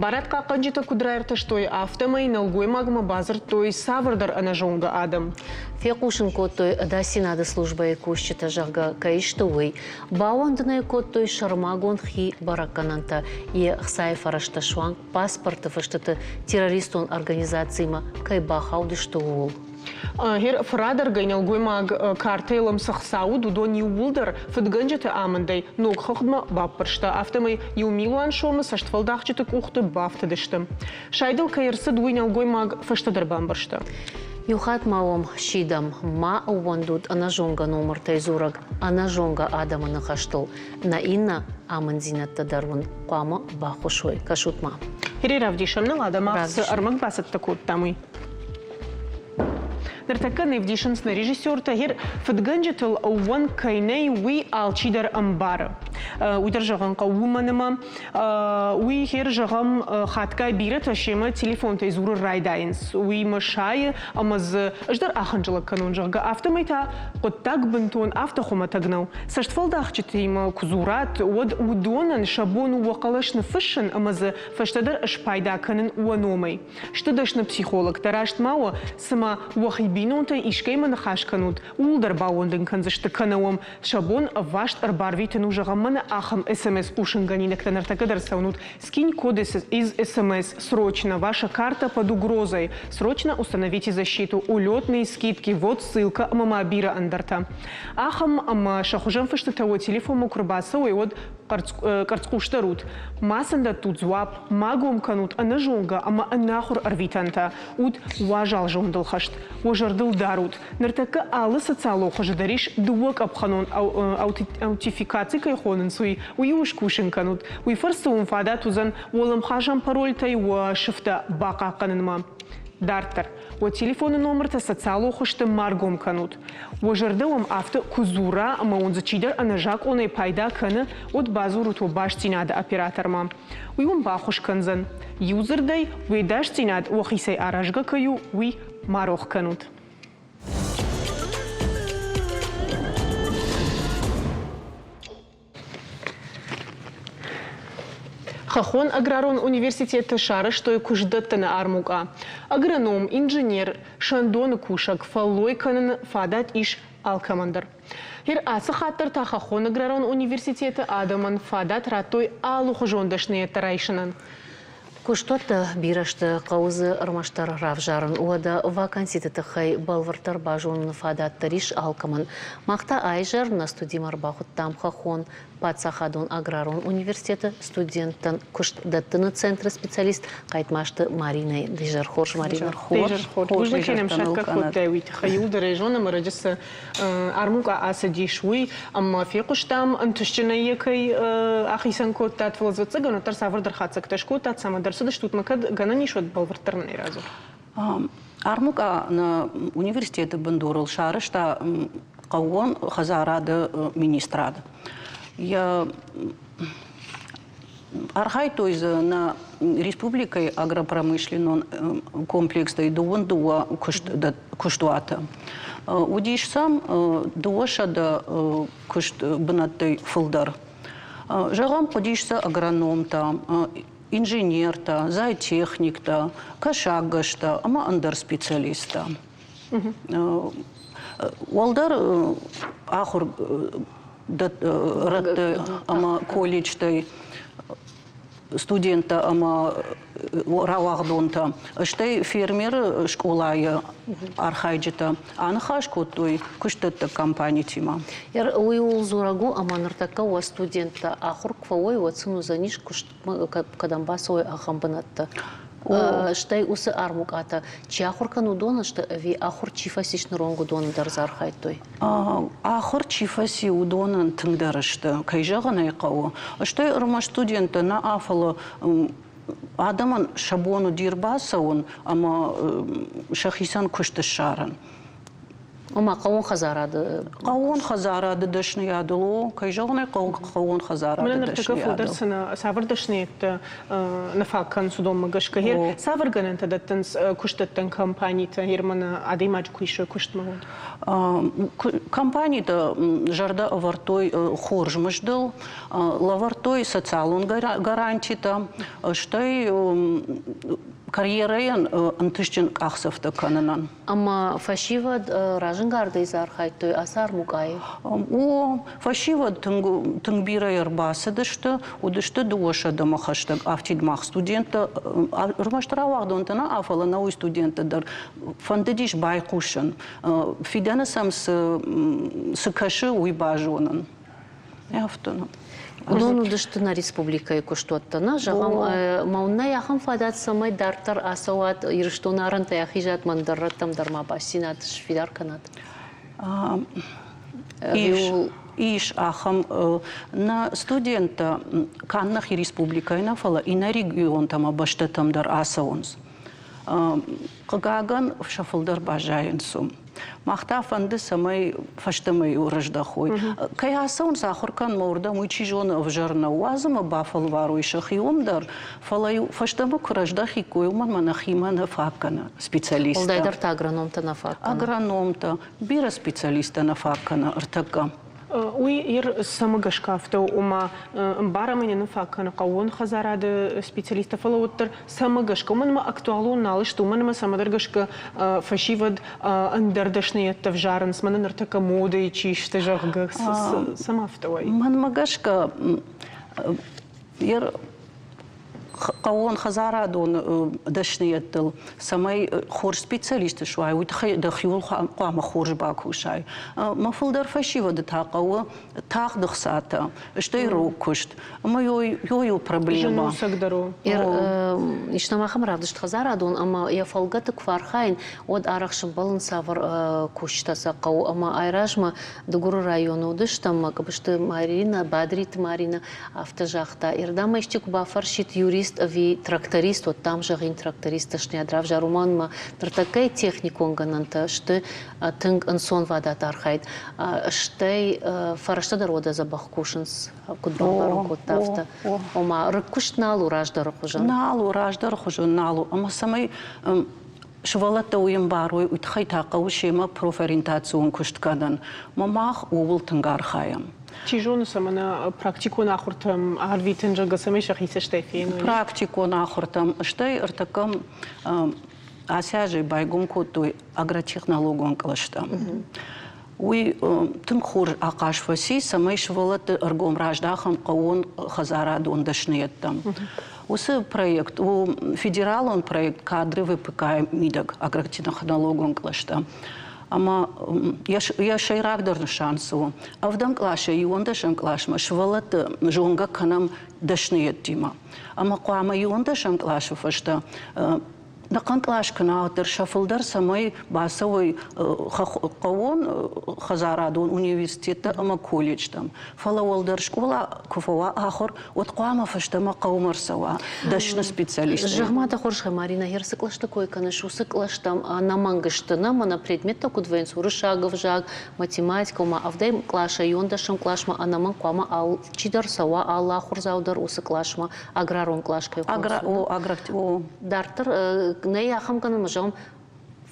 Барадхъахъхъӕнджытӕ куыд раиртӕстой, афтӕмӕй нӕлгоймагмӕ бадзырдтой цавӕрдӕр ӕнӕзонгӕ адӕм.
Фехъусын кодтой ӕдасдзинады службӕйы кусджытӕ, зӕгъгӕ, кӕй сты, уый. Баууӕндын ӕй кодтой сӕрмагонд хи бӕрӕггӕнӕнтӕ йе хцайы фӕрӕзтӕ суанг паспорты фыстыты террористон организацимӕ кӕй бахаудысты, ууыл.
Гъер фырадӕргӕй нӕлгоймаг картӕйыл цы хца уыд, уыдон иууылдӕр фыдгӕнджыты амындӕй ног хыгъдмӕ баппӕрста. Афтӕмӕй 1 000 000 сомы цӕстфӕлдахджыты къухты бафтыдысты. Сайдыл кӕй ӕрцыд, уый нӕлгоймаг фӕстӕдӕр бамбӕрста.
Иу хатт ма уӕм сидӕм, ма ӕууӕндут ӕнӕзонгӕ номыртӕй дзурӕг ӕнӕзонгӕ адӕмы ныхӕстыл. Нӕ иннӕ амынддзинӕдтӕ дӕр уын хъуамӕ баххуыс уой. Кӕсут-ма.
Ири равдисӕм ныл адӕмӕ цы ӕрмӕг бацӕттӕ кодтам, уый. Ныртӕккӕ не вдисынц нӕ режиссертӕ, гъер фыдгӕнджытыл ӕууӕнк кӕй нӕй, уый алчидӕр ӕмбары. Уый дӕр зӕгъын хъӕуы, уымӕн ӕмӕ уый гъер зӕгъӕм, хатгай бирӕтӕ семӕ телефонтӕй дзурын райдайынц. Уыимӕ сайы ӕмӕ дзы ӕз дӕр ахынджылӕг кӕнон, зӕгъгӕ, афтӕмӕй та хъуыддаг бынтон афтӕ хуымӕтӕг нӕу. Цӕстфӕлдахджытимӕ куы дзурат, уӕд уыдонӕн сӕ бон у уӕ хъӕлӕс ныффыссын ӕмӕ дзы фӕстӕдӕр спайда кӕнын уӕ номӕй. Сты дӕсны психологтӕ, раст ма у, цыма уӕхи бинонтӕй искӕимӕ ныхас кӕнут, ууыл дӕр баууӕндын кӕндзысты кӕнӕ уӕм сӕ бон ӕвваст ӕрбарвитын у, зӕгъӕм, мӕнӕ Мӕнӕ ахӕм СМС-хъусынгӕнинӕгтӕ ныртӕккӕ дӕр цӕуынут. Скинь код из СМС. Срочно. Ваша карта под угрозой. Срочно установите защиту. Улетные скидки. Вот ссылка ӕмӕ ма бирӕ ӕндӕртӕ. Ахӕм ӕмӕ сӕ хуызӕн фыстытӕ уӕ телефонмӕ куы рбацӕуой, уӕд къӕрцхъусдӕр ут. Ма сын дӕттут дзуапп, ма гом кӕнут ӕнӕзонгӕ ӕмӕ ӕнахуыр ӕрвитӕнтӕ. Ут уазал зондыл хӕст. Уӕ зӕрдыл дарут, ныртӕккӕ алы социалон хуызы дӕр ис дыууӕкъӕпхӕнон аутификаци кӕй хонынц, уый. Уый-иу скусын кӕнут. Уый фӕрцы уын фадат уыдзӕн уӕлӕмхасӕн парольтӕй уӕ сыфтӕ бахъахъхъӕнынмӕ. Дарддӕр, уӕ телефоны номыртӕ социалон хуызты ма ргом кӕнут. Уӕ зӕрдӕ уӕм афтӕ куы дзура ӕмӕ уын дзы чидӕр ӕнӕзакъонӕй пайда кӕны, уӕд бадзурут уӕ бастдзинады оператормӕ. Уый уын баххуыс кӕндзӕн. Иудзырдӕй, уе дасдзинад уӕхицӕй аразгӕ кӕй у, уый ма рох кӕнут. Хӕххон аграрон университеты сарӕзтой куыстдӕттыны армукъа. Агроном, инженер, сӕндоны кусӕг фӕллой кӕныны фадат ис алкӕмӕн дӕр. Гъер ацы хатт дӕр та Хӕххон аграрон университеты адӕмӕн фадат радтой алыхуызон дӕсныйӕдтӕ райсынӕн.
Куыстуӕттӕ бирӕ сты, хъӕуы дзы ӕрмӕстдӕр равзарын. Уӕдӕ ваканситы тыххӕй бӕлвырддӕр базоныны фадат дӕр ис алкӕмӕн. Мах та аизӕр нӕ студимӕ ӕрбахуыдтам Хӕххон паддзахадон аграрон университеты студенттӕн куыст дӕттыны центры специалист Хъайтмазты Маринӕйы. Дезӕр хорз, Маринӕ.
Хорз. Бузныг кӕнӕм саккаг кодтай уый тыххӕй. Иуылдӕр ӕй зонӕм, ӕрӕджы цы армукъа ацыдис, уый, ӕмӕ фехъуыстам, ӕнтыстджынӕй йӕ кӕй ахицӕн кодтат, фӕлӕ ӕвӕццӕгӕн, уӕддӕр цавӕрдӕр хатдзӕгтӕ скодтат, цӕмӕдӕр цыдыстут мӕ кӕд гӕнӕн ис, уӕд бӕлвырддӕр нын ӕй радзур.
Армукъа нӕ университеты бындурыл сарӕзта хъӕууон хӕдзарады министрад. Йӕ Архайдтой дзы нӕ республикӕйы агропромышленнон комплекстӕй 22 куыстуаты. Уыдис сӕм 200 куыст бынӕттӕй фылдӕр. Зӕгъӕм, хъуыдис сӕ агрономтӕ, инженертӕ, зоотехниктӕ, кӕсаггӕстӕ ӕмӕ ӕндӕр специалисттӕ. Уӕлдӕр ахуыр рӕтты ӕмӕ колледжтӕй студенттӕ ӕмӕ рауагъдонтӕ, стӕй фермеры скъолайы архайджытӕ аныхас кодтой куыстдӕттӕг компанитимӕ.
Уый ууыл дзурӕг у, ӕмӕ ныртӕккӕ уӕ студенттӕ ахуыр куы фӕуой, уӕд сын уыдзӕнис куыст кӕдӕм бацӕуой, ахӕм бынӕттӕ. Стӕй уыцы армукъатӕ чи ахуыр кӕны, уыдон сты ӕви ахуыр чи фӕцис ныронг, уыдоны дӕр дзы архайдтой?
Ахуыр чи фӕци, уыдонӕн тынгдӕр сты, кӕй зӕгъын ӕй хъӕуы. Стӕй ӕрмӕст студенттӕ нӕ, фӕлӕ адӕмӕн сӕ бон уыди ӕрбацӕуын ӕмӕ сӕхицӕн куыст ссарын.
Ома хъӕууон хӕдзарады
Хъӕууон хӕдзарады дӕсныйадыл у, кӕй зӕгъын ӕй хъӕуы, хъӕууон хӕдзарады
Мӕнӕ ныртӕккӕ фылдӕр
дӕсныйадыл.
цы цавӕр дӕсныйӕдтӕ нӕ фаг кӕнынц уыдонмӕ гӕсгӕ? Цавӕр гӕнӕнтӕ дӕттынц куыстдӕттӕн компанитӕ, Германы адӕймаджы куы исой куыстмӕ, уӕд?
Компанитӕ зӕрдӕ ӕвӕрдтой хорз мыздыл, лӕвӕрдтой социалон гарантитӕ, стӕй карьерӕйӕн ӕнтыстджын къахдзӕфтӕ кӕнынӕн.
Ӕмӕ фӕсивӕд разӕнгардӕй дзы архайдтой ацы армукъайы?
О, фӕсивӕд тынг, тынг бирӕ ӕрбацыдысты, уыдысты дыууӕсӕдӕмӕ хӕстӕг афтид мах студенттӕ, ӕрмӕст рауагъдонтӕ нӕ, фӕлӕ науи студенттӕ дӕр фӕндыдис байхъусын, фидӕны сӕм цы, цы кӕсы, уый базонын. Афтӕ.
Уыдон уыдысты нӕ республикӕйы куыстуӕттӕ, нӕ? Зӕгъӕм, ма уын нӕй ахӕм фадат, цӕмӕй дарддӕр ацӕуат Ирыстоны арӕнтӕй ахизат, мӕн дӕр рӕттӕм дӕр ма бастдзинад сфидар кӕнат?
Ис, ис ахӕм. Нӕ студенттӕ канд нӕхи республикӕйы нӕ, фӕлӕ иннӕ регионтӕм ӕмӕ бӕстӕтӕм дӕр ацӕуынц. Хъыгагӕн, сӕ фылдӕр баззайынц уым. Мах та фӕнды, цӕмӕй фӕстӕмӕ-иу рыздӕхой. Кӕй ацӕуынц ахуыр кӕнынмӕ уырдӕм, уый чи зоны ӕвзӕр нӕу. Уадз ӕмӕ бафӕлварой сӕхи уым дӕр, фӕлӕ-иу фӕстӕмӕ куы рӕздӕхиккой, уымӕн ӕмӕ нӕхимӕ нӕ фаг кӕны специалисттӕ.
Уӕлдайдӕр та агрономтӕ нӕ фаг кӕны.
Агрономтӕ, бирӕ специалисттӕ нӕ фаг кӕны ӕртӕккӕ.
Уый ир цӕмӕ гӕсгӕ афтӕ у, ома ӕмбарӕм ӕй нӕ фаг кӕны хъӕууон хӕдзарады специалисттӕ, фӕлӕ уӕддӕр цӕмӕ гӕсгӕ, уымӕн ӕмӕ актуалон нал сты, уымӕн ӕмӕ цӕмӕдӕр гӕсгӕ фӕсивӕд ӕндӕр дӕсныйӕдтӕ взарынц, мӕнӕ ныртӕккӕ модӕйы чи сты, зӕгъгӕ, цӕмӕ афтӕ уай?
Мӕнмӕ гӕсгӕ, хъӕууонхӕдзарадон дӕсныйӕдтыл, цӕмӕй хорз специалист суай, уый тыххӕй дӕхиуыл хъуамӕ хорз бакусай. Мӕ фылдӕр фӕсивӕды та хъӕуы тагъд ӕхцатӕ, стӕй рог куыст. Ӕмӕ ёй у проблемӕ.
Зын у.
Ис нӕм ахӕм равдыст хӕдзарадон, ӕмӕ йӕ фӕлгӕты куы фӕархайын, уӕд арӕх сӕмбӕлын цавӕр кусджытӕ сӕ хъӕуы. Ӕмӕ айразмӕ Дыгуры районы уыдыстӕм, мӕ Къыбысты Маринӕ, Бадриты Маринӕ Афтӕ загъта, Ирдӕм исчи куы бафӕрсид юрист ӕви тракторист, уӕд дам зӕгъин тракторист дӕсныйад равзар, уымӕн ӕмӕ ныртӕккӕйы техникон гӕнӕнтӕ сты тынг ӕнцонвадат архайд. Стӕй фӕрстӕ дӕр уӕдӕ дзӕбӕх кусынц, куыд бамбарын кодта, афтӕ. Ома рыг куыст нал у раздӕры хуызӕн.
Нал у, раздӕры хуызӕн нал у. Ӕмӕ цӕмӕй сывӕллӕттӕ уый ӕмбарой, уый тыххӕй та хъӕуы семӕ профориентацион куыст кӕнын. Ӕмӕ мах ууыл тынг архайӕм.
Чи зоны, цӕмӕн практикон ахуыртӕм арвитын, зӕгъгӕ, цӕмӕй сӕхи цӕстӕй феной.
Практикон ахуыртӕм, стӕй ӕртӕккӕ ацы азӕй байгом кодтой агротехнологон кълӕстӕ. Уый тынг хорз ахъаз фӕци, цӕмӕй сывӕллӕтты ӕргом раздахӕм хъӕууон хӕдзарадон дӕсныйӕдтӕм. Уыцы проект у федералон проект кадры ВПК-йы мидӕг агротехнологон кълӕстӕ. Ӕмӕ йӕ сӕйрагдӕр нысан цы у? Ӕвдӕм къласӕй иуӕндӕсӕм къласмӕ сывӕллӕтты зонгӕ кӕнӕм дӕсныйӕдтимӕ. Ӕмӕ хъуамӕ иуӕндӕсӕм къласы фӕстӕ ӕнӕхъӕн кълас кӕнӕ уӕддӕр сӕ фылдӕр цӕмӕй бацӕуой хъӕууон хӕдзарадон университеттӕ ӕмӕ колледжтӕм. Фӕлӕ уӕлдӕр скъола куы фӕуа ахуыр, уӕд хъуамӕ фӕстӕмӕ хъӕумӕ рцӕуа дӕсны специалист.
Зӕгъ-ма дӕ хорзӕхӕй, Марина, гъер цы кълӕсты кой кӕныс, уыцы кълӕстӕм ӕнӕмӕнг сты нӕ мӕнӕ предметтӕ куыд вӕййынц, уырыссаг ӕвзаг, математикӕ, ома ӕвдӕм къласӕй иуӕндӕсӕм къласмӕ ӕнӕмӕнг хъуамӕ алчидӕр цӕуа, алы ахуырдзау дӕр уыцы къласмӕ, аграрон кълас кӕй хонынц.
О,
Дарддӕр нӕй ахӕм гӕнӕн, зӕгъӕм,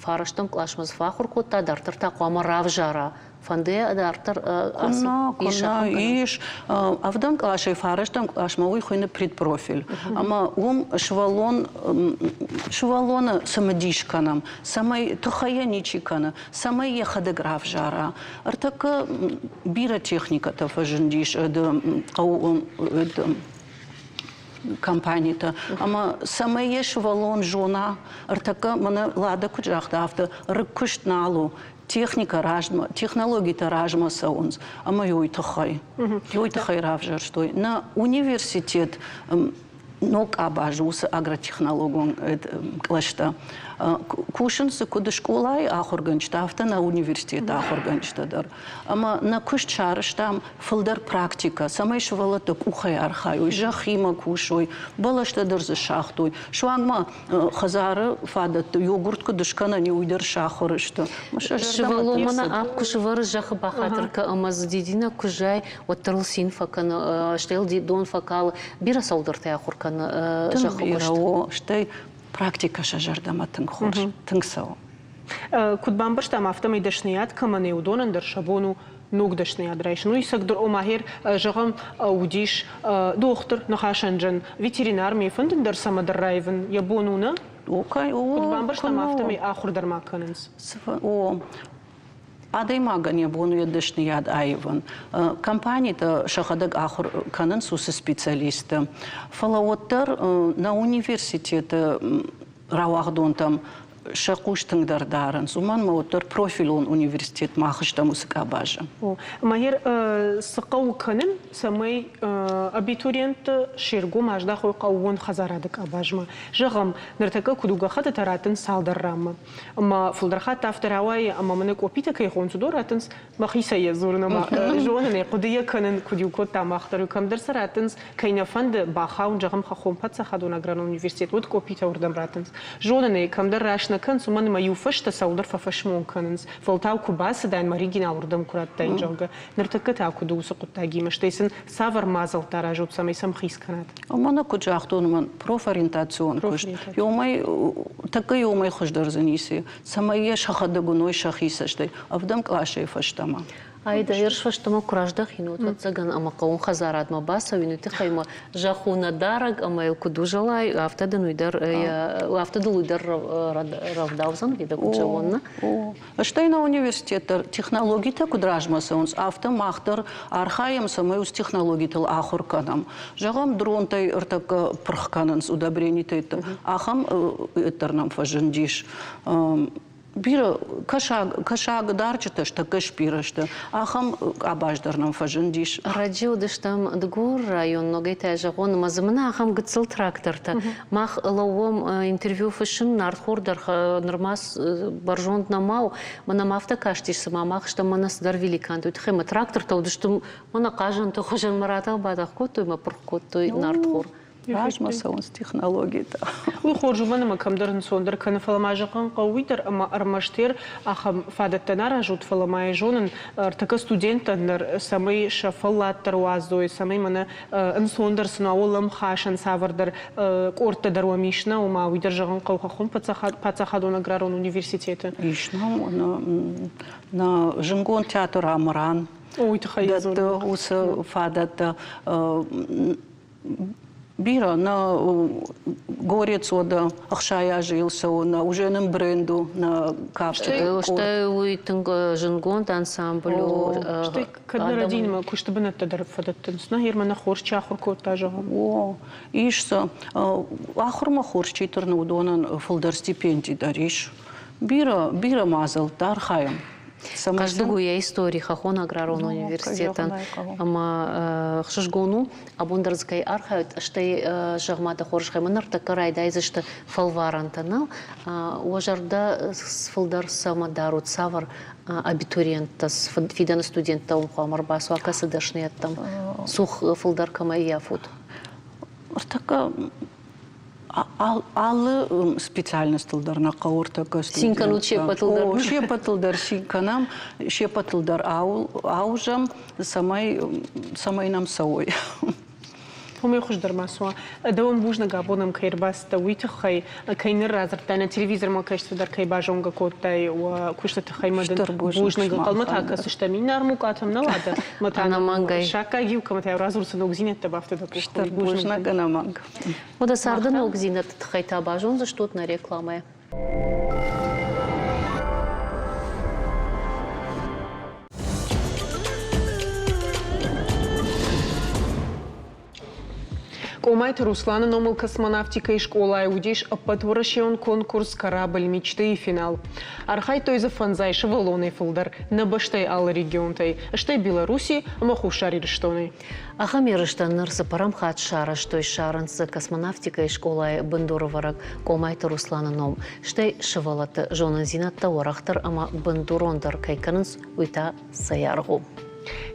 фарӕстӕм къласмӕ дзы фӕахуыр кодта, дарддӕр та хъуамӕ равзара. Фӕнды йӕ дарддӕр
Куынна, ис. Ӕвдӕм къласӕй фарӕстӕм къласмӕ уый хуыйны предпрофиль. Ӕмӕ уым сывӕллон сывӕллоны цымыдис кӕнӕм, цӕмӕй тыхӕй йӕ ничи кӕны, цӕмӕй йӕхӕдӕг равзара. Ӕртӕккӕ бирӕ техникӕтӕ фӕзындис хъӕу компанитӕ. Ӕмӕ цӕмӕй йӕ сывӕллон зона, ӕртӕккӕ мӕнӕ Лада куыд загъта, афтӕ рыг куыст нал у, техникӕ размӕ, технологитӕ размӕ цӕуынц, ӕмӕ уый тыххӕй, уый тыххӕй равзӕрстой. Нӕ университет ног къабазы уыцы агротехнологон кълӕстӕ кусынц дзы куыд скъолайы ахуыргӕнджытӕ, афтӕ нӕ университеты ахуыргӕнджытӕ дӕр. Ӕмӕ нӕ куыст сарӕзтам фылдӕр практикӕ, цӕмӕй сывӕллӕттӕ къухӕй архайой, зӕххимӕ кусой, бӕлӕстӕ дӕр дзы сагътой. Суанг ма хӕдзары фадӕтты йогурт куыд скӕнӕн, уый дӕр сахуыр сты.
Сывӕллон мӕнӕ ап куы сывӕры зӕххы бахатыр кӕ ӕмӕ дзы дидинӕг куы зайы, уӕддӕр ыл цин фӕкӕны, стӕй йыл дон фӕкалы. Бирӕ цӕуылдӕртӕ ахуыр кӕны зӕххы куыст.
Стӕй практикӕ сӕ зӕрдӕмӕ тынг хорз, тынг цӕуы.
Куыд бамбӕрстам, афтӕмӕй дӕсныйад кӕмӕн и, уыдонӕн дӕр сӕ бон у ног дӕсныйад райсын. Уый ӕцӕгдӕр, ома, гъер, зӕгъӕм, уыдис дохтыр, ныхасӕнджын, ветеринар, ме фӕндын дӕр цӕмӕдӕр раивын йӕ бон у, нӕ? Куыд бамбӕрстам, афтӕмӕй ахуыр дӕр ма кӕнынц.
О, адӕймагӕн йӕ бон у йӕ дӕсныйад аивын. Компанитӕ сӕхӕдӕг ахуыр кӕнынц уыцы специалистты. Фӕлӕ уӕддӕр нӕ университеты рауагъдонтӕм сӕ хъус тынгдӕр дарынц, уымӕн ӕмӕ уӕддӕр профилон университет мах стӕм уыцы къабазы.
Майер, цы хъӕуы кӕнын, цӕмӕй абитуриентты се ргом аздахой хъӕууон хӕдзарады къабазмӕ? Зӕгъӕм, ныртӕккӕ куыд у гӕххӕттытӕ раттынц цалдӕр ранмӕ. Ӕмӕ фылдӕр хатт афтӕ рауайы, ӕмӕ мӕнӕ къопитӕ кӕй хонынц, уыдон раттынц мӕхицӕй йӕ дзурын ӕмӕ зонын ӕй, хъуыды йӕ кӕнын, куыд-иу кодта мах дӕр, кӕмдӕр сӕ раттынц, кӕй нӕ фӕнды бахауын, зӕгъӕм, хӕххон паддзахадон аграрон университет, уӕд къопитӕ уырдӕм раттынц. Зонын ӕй, кӕмдӕр раст нӕ кӕнынц, уымӕн ӕмӕ иу фӕстӕ цӕуылдӕр фӕфӕсмон кӕнынц, фӕлтау куы бацыдаин, мӕ оригинал уырдӕм куы раттаин, зӕгъгӕ. Ныртӕккӕ та куыд у уыцы хъуыддагимӕ, стӕй сын цавӕр мадзӕлттӕ аразут, цӕмӕй сӕм хиц кӕнат?
Мӕнӕ куыд загътон, уымӕн профориентацион куыст. Иумӕ тӕккӕ иумӕ хуыздӕр дзы ницы, цӕмӕй йӕ сӕхӕдӕг уыной сӕхи цӕстӕй, ӕвдӕм къласӕй фӕстӕмӕ.
Айда ерыс фӕстӕмӕ куы раздӕхин, уӕд ӕвӕццӕгӕн ӕмӕ хъӕуон хӕдзарадмӕ бацӕуин, уый тыххӕй мӕ зӕхх у нӕ дарӕг ӕмӕ йыл куыд узӕлай, афтӕ дын уый дӕр афтӕ дыл уый дӕр рӕвдаудзӕн, видӕ куыд зӕгъон, нӕ?
Стӕй нӕ университет дӕр технологитӕ куыд размӕ цӕуынц, афтӕ мах дӕр архайӕм, цӕмӕй уыцы технологитыл ахуыр кӕнӕм. Зӕгъӕм, дронтӕй ӕртӕккӕ пырх кӕнынц удобренитӕй, ахӕм дӕр нӕм фӕзындис. Бирӕ кӕсаг, кӕсагдарджытӕ стӕккӕ сбирӕ сты. Ахӕм къабаз дӕр нӕм фӕзындис.
Раджы уыдыстӕм Дыгуры район, ногӕй та зӕгъон, ӕмӕ дзы мӕнӕ ахӕм гыццыл трактортӕ. Мах лӕууӕм интервью фыссын, нартхор дӕр нырма бӕрзонд нӕма у. Мӕнӕ ма афтӕ кастис, цыма мах стӕм мӕнӕ цыдӕр великанты. Уый тыххӕй мӕ трактортӕ уыдысты мӕнӕ хъазӕнты хуызӕн мӕ ратӕх-батӕх кодтой, мӕ пырх кодтой нартхор.
Размӕ цӕуынц технологитӕ.
Уый хорз уымӕн ӕмӕ кӕмдӕр ӕнцондӕр кӕны, фӕлӕ ма зӕгъын хъӕуы уый дӕр, ӕмӕ ӕрмӕстдӕр ахӕм фадӕттӕ нӕ аразут, фӕлӕ ма йӕ зонын, ӕртӕккӕ студенттӕн дӕр, цӕмӕй сӕ фӕллад дӕр уадзой, цӕмӕй мӕнӕ ӕнцондӕр сын уа уӕлӕмхасӕн цавӕрдӕр къордтӕ дӕр уӕм ис, нӕ, ома уый дӕр зӕгъын хъӕуы хӕххон паддзахадон аграрон университеты.
Ис нӕм нӕ зынгон театр Амыран.
Уый тыххӕй
дӕтты уыцы фадӕттӕ Бирӕ нӕ горец уӕдӕ 60 азы йыл цӕуы, нӕ уже нын бренд у нӕ кафты.
Стӕй уый тынг зындгонд ансамбль у.
Стӕй кӕд нӕ рӕдийынмӕ куысты бынӕттӕ дӕр фӕдӕттынц, нӕ Герман нӕ хорз чи ахуыр кодта, зӕгъӕм.
О, ис сӕ. Ахуырмӕ хорз чи тырны, уыдонӕн фылдӕр стипенди дӕр ис. Бирӕ, бирӕ мадзӕлттӕ архайӕм.
Хъӕздыг у йӕ истори Хӕххон аграрон университетӕн ӕмӕ ӕхсызгон у, абон дӕр дзы кӕй архайут, стӕй зӕгъ-ма дӕ хорзӕхӕй, мӕ ныртӕккӕ райдайдзысты фӕлварӕнтӕ, нал? Уӕ зӕрдӕ фылдӕр цӕмӕ дарут, цавӕр абитуриенттӕ, фидӕны студенттӕ уым хъуамӕ ӕрбацуа, кӕцы дӕсныйӕдтӕм цух фылдӕр кӕмӕ ӕййафут?
Ныртӕккӕ алы специальностыл дӕр нӕ хъӕуы ӕртӕккӕ
Цин кӕнут се ппӕтыл дӕр?
О, се ппӕтыл дӕр цин кӕнӕм, се ппӕтыл дӕр аузӕм, цӕмӕй, цӕмӕй нӕм цӕуой.
Уымӕй хуыздӕр ма цы уа. Дӕуӕн бузныг абон ӕм кӕй ӕрбацыдтӕ, уый тыххӕй, кӕй ныр радзырдтай, нӕ телевизормӕ кӕсджыты дӕр кӕй базонгӕ кодтай уӕ куысты тыххӕй мӕ дын бузныг. Ӕнхъӕлмӕ та кӕсдзыстӕм иннӕ армукъатӕм, нӕ уӕдӕ? Мӕ та
Ӕнӕмӕнгӕй.
Саккаг-иу кӕмӕ та радзур, цы ногдзинӕдтӕ бафтыд дӕ къухы.
Стыр бузныг ӕнӕмӕнг.
Уӕдӕ царды ногдзинӕдты тыххӕй та базондзыстут нӕ рекламӕйы.
Къомайты Русланы номыл космонавтикӕйы скъолайы уыдис ӕппӕтуӕрӕсеон конкурс «Корабль мечты»-йы финал. Архайдтой дзы фӕндзай сывӕллонӕй фылдӕр нӕ бӕстӕйы алы регионтӕй, стӕй Беларуси ӕмӕ Хуссар Ирыстонӕй.
Ахӕм ерыстӕ ныр цыппӕрӕм хатт сарӕзтой, ссарынц дзы космонавтикӕйы скъолайы бындурӕвӕрӕг Къомайты Русланы ном, стӕй сывӕллӕтты зонындзинӕдтӕ уӕрӕхдӕр ӕмӕ бындурондӕр кӕй кӕнынц, уый та цӕй аргъ у.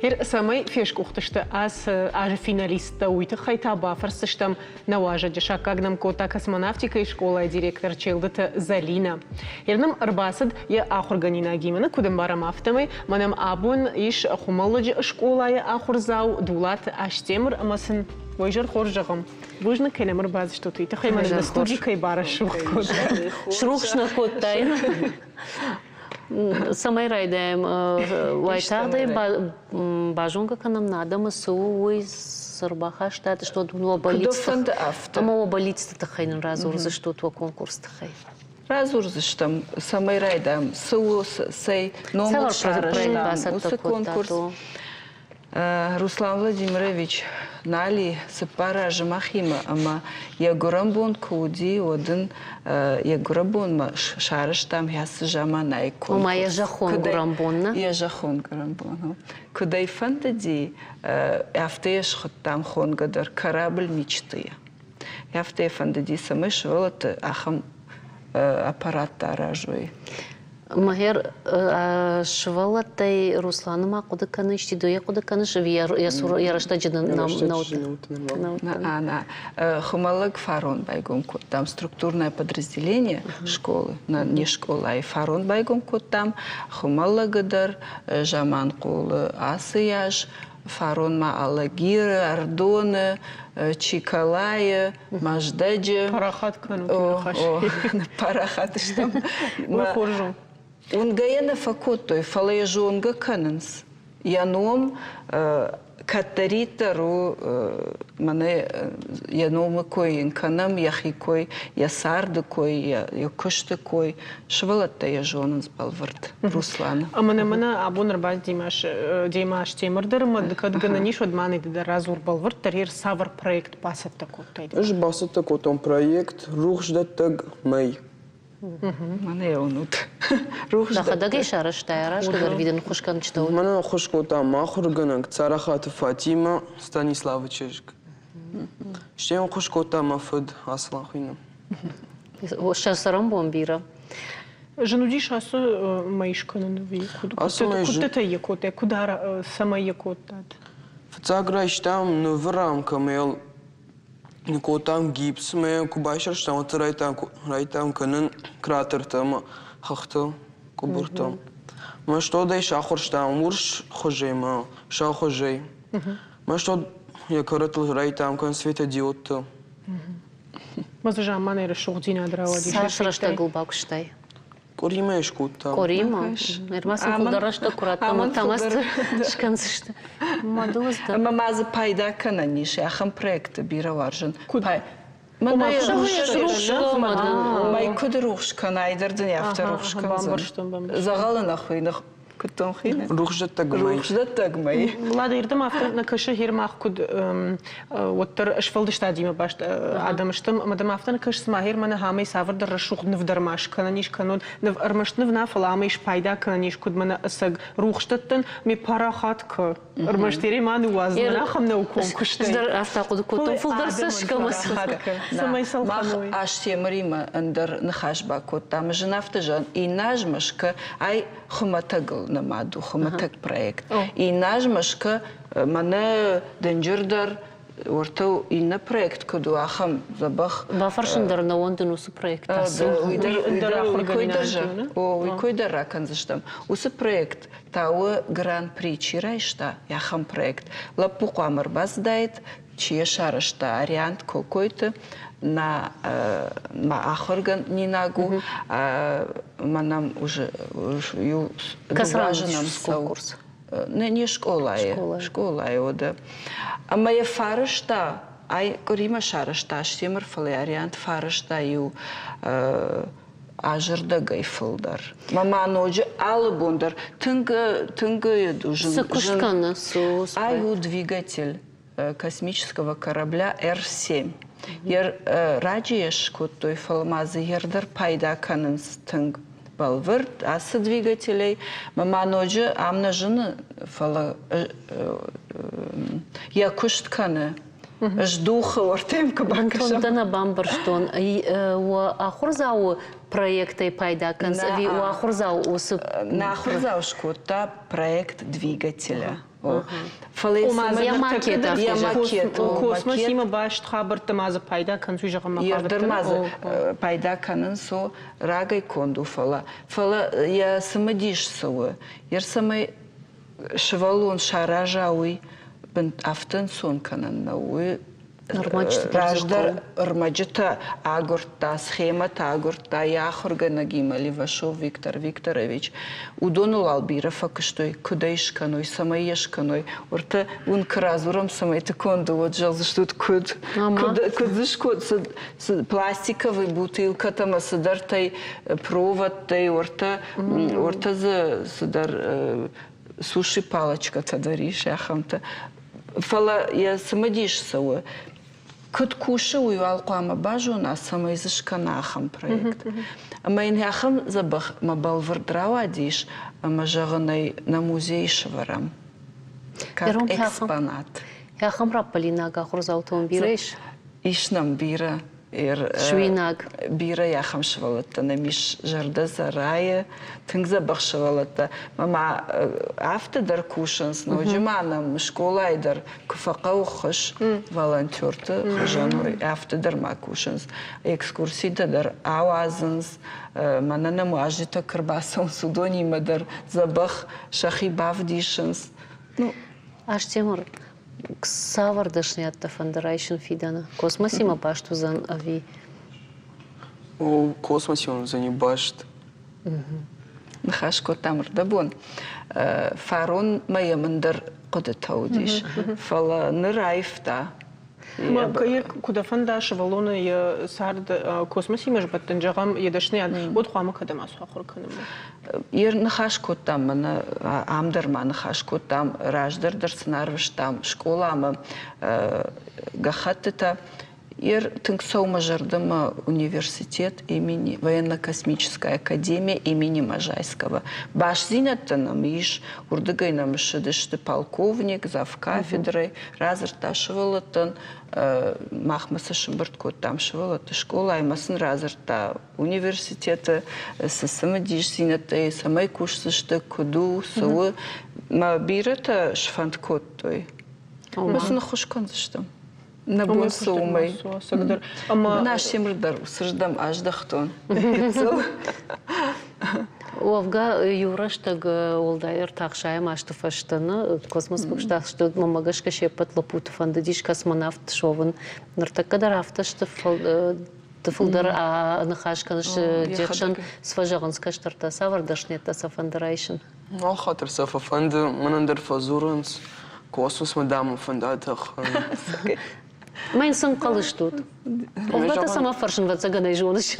Цӕмӕй фесгуыхтысты ацы азы финалисттӕ, уый тыххӕй та бафӕрсдзыстӕм нӕ уазӕджы. Саккаг нӕм кодта космонавтикӕйы скъолайы директор Челдыты Зӕлинӕ. Йе нӕм ӕрбацыд йӕ ахуыргӕнинагимӕ. Нӕ куыд ӕмбарӕм, афтӕмӕй мӕнӕм абон ис Хуымӕллӕджы скъолайы ахуырдзау Дулаты Астемыр ӕмӕ сын уый зӕр хорз зӕгъӕм. Бузныг, кӕй нӕм ӕрбацыдыстут, уый тыххӕй мӕнӕ нӕ студи кӕй барӕсугъд кодтай.
Срухс нӕ кодтай. Цӕмӕй райдайӕм, уайтагъдӕй базонгӕ кӕнӕм нӕ адӕмы, цы у, уый цы ӕрбахастат, стут уӕ бӕллицты ӕмӕ уӕ бӕллицты тыххӕй нын радзурдзыстут уӕ конкурсы тыххӕй.
Радзурдзыстӕм, цӕмӕй райдайӕм, цы у, цӕй номыл сарӕзтам уыцы конкурс. Руслан Владимирович Нали цыппар азы махимӕ ӕмӕ йӕ гуырӕнбон куы уыди, уӕд ын йӕ гуырӕнбонмӕ сарӕзтам хӕцы заманайы конкурс.
Ома йӕ зӕххон гуырӕнбон, нӕ?
Йӕ зӕххон гуырӕнбон. Куыд ӕй фӕндыди, афтӕ йӕ схуыдтам хонгӕ дӕр «Корабль мечты». Афтӕ йӕ фӕндыди, цӕмӕй сывӕллӕтты ахӕм аппараттӕ аразой.
Мӕгӕр сывӕллӕттӕй Русланы ма хъуыды кӕныс, Тидойӕ хъуыды кӕныс ӕви йӕ рӕстӕджы
нӕ? Нӕ, Хуымӕллӕг фарон байгом кодтам структурное подразделение школы, не скъолайы фарон байгом кодтам Хуымӕллӕгы дӕр, Заманхъулы ацы аз, фарон ма Алагиры, Ӕрдоны, Чиколайы, Мӕздӕджы.
Парахат кӕнут ныхас.
Парахат стӕм.
Уый хорз у.
Уынгӕ йӕ нӕ фӕкодтой, фӕлӕ йӕ зонгӕ кӕнынц. Йӕ ном кӕддӕриддӕр у мӕнӕ йӕ номы кой йын кӕнӕм, йӕхи кой, йӕ царды кой, йӕ куысты кой. Сывӕллӕттӕ йӕ зонынц бӕлвырд Русланы.
Ӕмӕ нӕ мӕнӕ абон ӕрбадтимӕ демӕ Астемыр дӕр ӕмӕ кӕд гӕнӕн ис, уӕд ма нӕ дӕр радзур бӕлвырддӕр, ер цавӕр проект бацӕттӕ кодтай?
Ӕз бацӕттӕ кодтон проект «Рухсдӕттӕг мӕй».
Мӕнӕ уынут.
Дӕхӕдӕг ӕй сарӕзтай, аразгӕ дӕр видын хуысгӕнджытӕ уыд?
Мӕнӕ ӕххуыс кодта мӕ ахуыргӕнӕг Царахаты Фатимӕ Станиславы чызг. Стӕй ӕххуыс кодта мӕ фыд Аслан хуыйны.
Сӕ цӕрӕнбон бирӕ.
Зын уыдис ацы мӕй скӕнын ӕви куыдтытӕ йӕ кодтай, куыд цӕмӕй йӕ кодтат?
Фыццаг райстам нывы рамкӕ ӕмӕ йыл Кодтам гипс ӕмӕ куы байсӕрстам, уӕд райдыдтам кӕнын кратертӕ ӕмӕ хӕхтӕ, къуыбыртӕ. Мӕ стодӕй сахуырстам урс хуызӕй ӕмӕ сау хуызӕй. Мӕ стод йӕ кӕрӕттыл райдыдтам кӕнын светодиодтӕ.
Мӕ дзы замманай рӕсугъддзинад рауадис.
Цас рӕстӕгыл бакуыстай?
Къуыримӕ скодтам.
Къуыримӕ? Нырма сын фылдӕр рӕстӕг куы радтам, уӕд та ма скӕндзысты.
Ӕмӕ ма дзы пайда кӕнӕн ис, ахӕм проекты бирӕ уарзын. Мӕй куыд рухс кӕна, айдӕр дын афтӕ рухс кӕндзӕн. Дзӕгъӕлы нӕ хуыйны куыдтон хины?
Рухсдӕттӕг мӕй.
Рухсдӕттӕг мӕй.
Лада, ирдӕм афтӕ нӕ кӕсы, гъер мах куыд уӕддӕр сфӕлдыстадимӕ баст адӕм стӕм, ӕмӕ дӕм афтӕ нӕ кӕсы, цыма гъер мӕнӕ амӕй цавӕрдӕр рӕсугъд ныв дӕр ма скӕнӕн ис, кӕннод ныв ӕрмӕст ныв нӕ, фӕлӕ амӕй спайда кӕнӕн ис, куыд мӕнӕ ӕцӕг рухсдӕттӕн ме парахат кӕ. Ӕрмӕст ере ма ныууадзын ахӕм наукон куыстӕй.
Ӕз дӕр афтӕ хъуыды кодтон, фылдӕр цӕсгомы
цӕмӕй
Мах Астемыримӕ ӕндӕр ныхас бакодтам. Зын афтӕ зӕгъын, иннӕ аз Мӕскӕ ай хуымӕтӕгыл нымад у, хуымӕтӕг проект. Иннӕ аз Мӕскӕ мӕнӕ дынджырдӕр уӕртӕ иннӕ проект куыд у, ахӕм дзӕбӕх.
Бафӕрсын дӕр нӕ уӕндын уыцы проект.
Уый кой дӕр ракӕндзыстӕм. Уыцы проект та у гран-при чи райста, ахӕм проект. Лӕппу хъуамӕ ӕрбацыдаид, чи йӕ сарӕзта, Ариант Кокойты, нӕ мӕ ахуыргӕнинаг у, мӕнӕн уже иу дыууӕ азы нӕм цӕуы. Не, не скъолайы, скъолайы уыд. Ӕмӕ йӕ фарста, ай къуыримӕ сарӕзта Астемыр, фӕлӕ Ариант фарста иу азырдӕгӕй фылдӕр. Мӕ ма ноджы алы бон дӕр тынг тынг
зын. Цы куыст кӕны? Цы
Ай у двигатель космического корабля Р-7. Раджы йӕ скодтой, фӕлӕ ма дзы йӕ дӕр пайда кӕнынц тынг бӕлвырд ацы двигателӕй. Мӕ ма ноджы ам нӕ зыны, фӕлӕ йӕ куыст кӕны. Здухы ортӕм куы бакӕсӕм.
Бынтон нӕ бамбӕрстон. Уӕ ахуырдзауы проектӕй пайда кӕнынц ӕви уӕ ахуырдзау уыцы...
Нӕ ахуырдзау скодта проект двигателя. Фӕлӕ
йӕ макет
йӕ макет
космосимӕ баст хабӕрттӕ ма дзы пайда кӕнынц, уый зӕгъынмӕ
Дӕр ма дзы пайда кӕнынц, о, рагӕй конд у, фӕлӕ фӕлӕ йӕ цымыдис цы у, йе цӕмӕй сывӕллон сараза, уый афтӕ ӕнцон кӕнӕн нӕу. Уый раздӕр ӕрмӕджытӕ агуырдта, схемӕтӕ агуырдта йӕ ахуыргӕнӕгимӕ Левашов Виктор Викторович. Уыдоныл уал бирӕ фӕкуыстой, куыд ӕй скӕной, цӕмӕй йӕ скӕной. Уыртӕ уын куы радзурӕм, цӕмӕйты конд у, уӕд зӕгъдзыстут, куыд? Куыд дзы скод, пластиковый бутылкӕтӕ ӕмӕ цыдӕртӕй, проводтӕй, уӕртӕ, уӕртӕ дзы цыдӕр суши палочкӕтӕ дӕр ис, ахӕмтӕ. Фӕлӕ йӕ цымыдис цӕуы, куыд кусы, уый уал хъуамӕ базона, цӕмӕй дзы скӕна ахӕм проект. Ӕмӕ йын ахӕм дзӕбӕх мӕ бӕлвырд рауадис, ӕмӕ зӕгъын ӕй нӕ музейы сӕвӕрӕм как экспонат.
Ахӕм раппӕлинаг ахуырдзаутӕм бирӕ ис?
Ис нӕм бирӕ.
Суинаг.
Бирӕ ахӕм сывӕллӕттӕ нӕм ис зӕрдӕ зӕрайы, тынг дзӕбӕх сывӕллӕттӕ. Мӕ афтӕ дӕр кусынц, ноджы ма нӕм скъолайы дӕр куы фӕхъӕуы ххуыс волонтерты хуызӕн, афтӕ дӕр ма кусынц. Экскурситӕ дӕр ауадзынц, мӕнӕ нӕм уазджытӕ куы рбацӕуынц, уыдонимӕ дӕр дзӕбӕх сӕхи бавдисынц.
Ну, Астемыр, цавӕр дӕсныйӕдтӕ фӕнды райсын фидӕны? Космосимӕ баст уыдзӕн ӕви?
О, космосимӕ уыдзӕни баст.
ныхас кодтам ӕрдӕбон. Фарон ма йӕм ӕндӕр хъуыдытӕ уыдис, фӕлӕ ныр аивта.
Куы дӕ фӕнда сывӕллоны йӕ цард космосимӕ сбӕттын, зӕгъӕм, йӕ дӕсныйад, уӕд хъуамӕ кӕдӕм ацахуыр кӕнынмӕ?
Йе ныхас кодтам, мӕнӕ ам дӕр ма ныхас кодтам, раздӕр дӕр сын арвыстам скъоламӕ гӕххӕттытӕ. Ер тынг цӕуы мӕ зӕрдӕмӕ университет имени военно-космическая академия имени Можайского. Бастдзинӕдтӕ нӕм ис, уырдыгӕй нӕм ссыдысты полковник, завкафедрӕй, радзырдта сывӕллӕттӕн, махмӕ цы сӕмбырд кодтам сывӕллӕтты скъолайы, мӕ сын радзырдта университеты цы цымыдисдзинӕдтӕ цӕмӕй кусдзысты, куыд у, цы у. Мӕ бирӕтӕ сфӕнд кодтой. Мӕ сын ӕххуыс кӕндзыстӕм. Нӕ бон цы уымӕй. Нӕ семыр дӕр уыцырдӕм аздӕхтон.
Уӕвгӕ, иу рӕстӕг уӕлдай ӕртӕхсайӕм азты фӕстӕ нӕ космос куыста, мӕнмӕ гӕсгӕ се ппӕт лӕппуты фӕндыдис космонавт суӕвын. Ныртӕккӕ дӕр афтӕ сты, ды фылдӕр ныхас кӕныс де хсӕн, цы фӕзӕгъынц кӕстӕртӕ, цавӕр дӕсныйӕдтӕ сӕ фӕнды райсын?
Нал хатыр сӕ фӕфӕнды, мӕнӕн дӕр фӕдзурынц, космосмӕ, дам, фӕнды атӕхын.
Мӕн цы нхъӕл стут? Уӕвгӕ та цӕмӕ фӕрсын, ӕвӕццӕгӕн ӕй зоныс.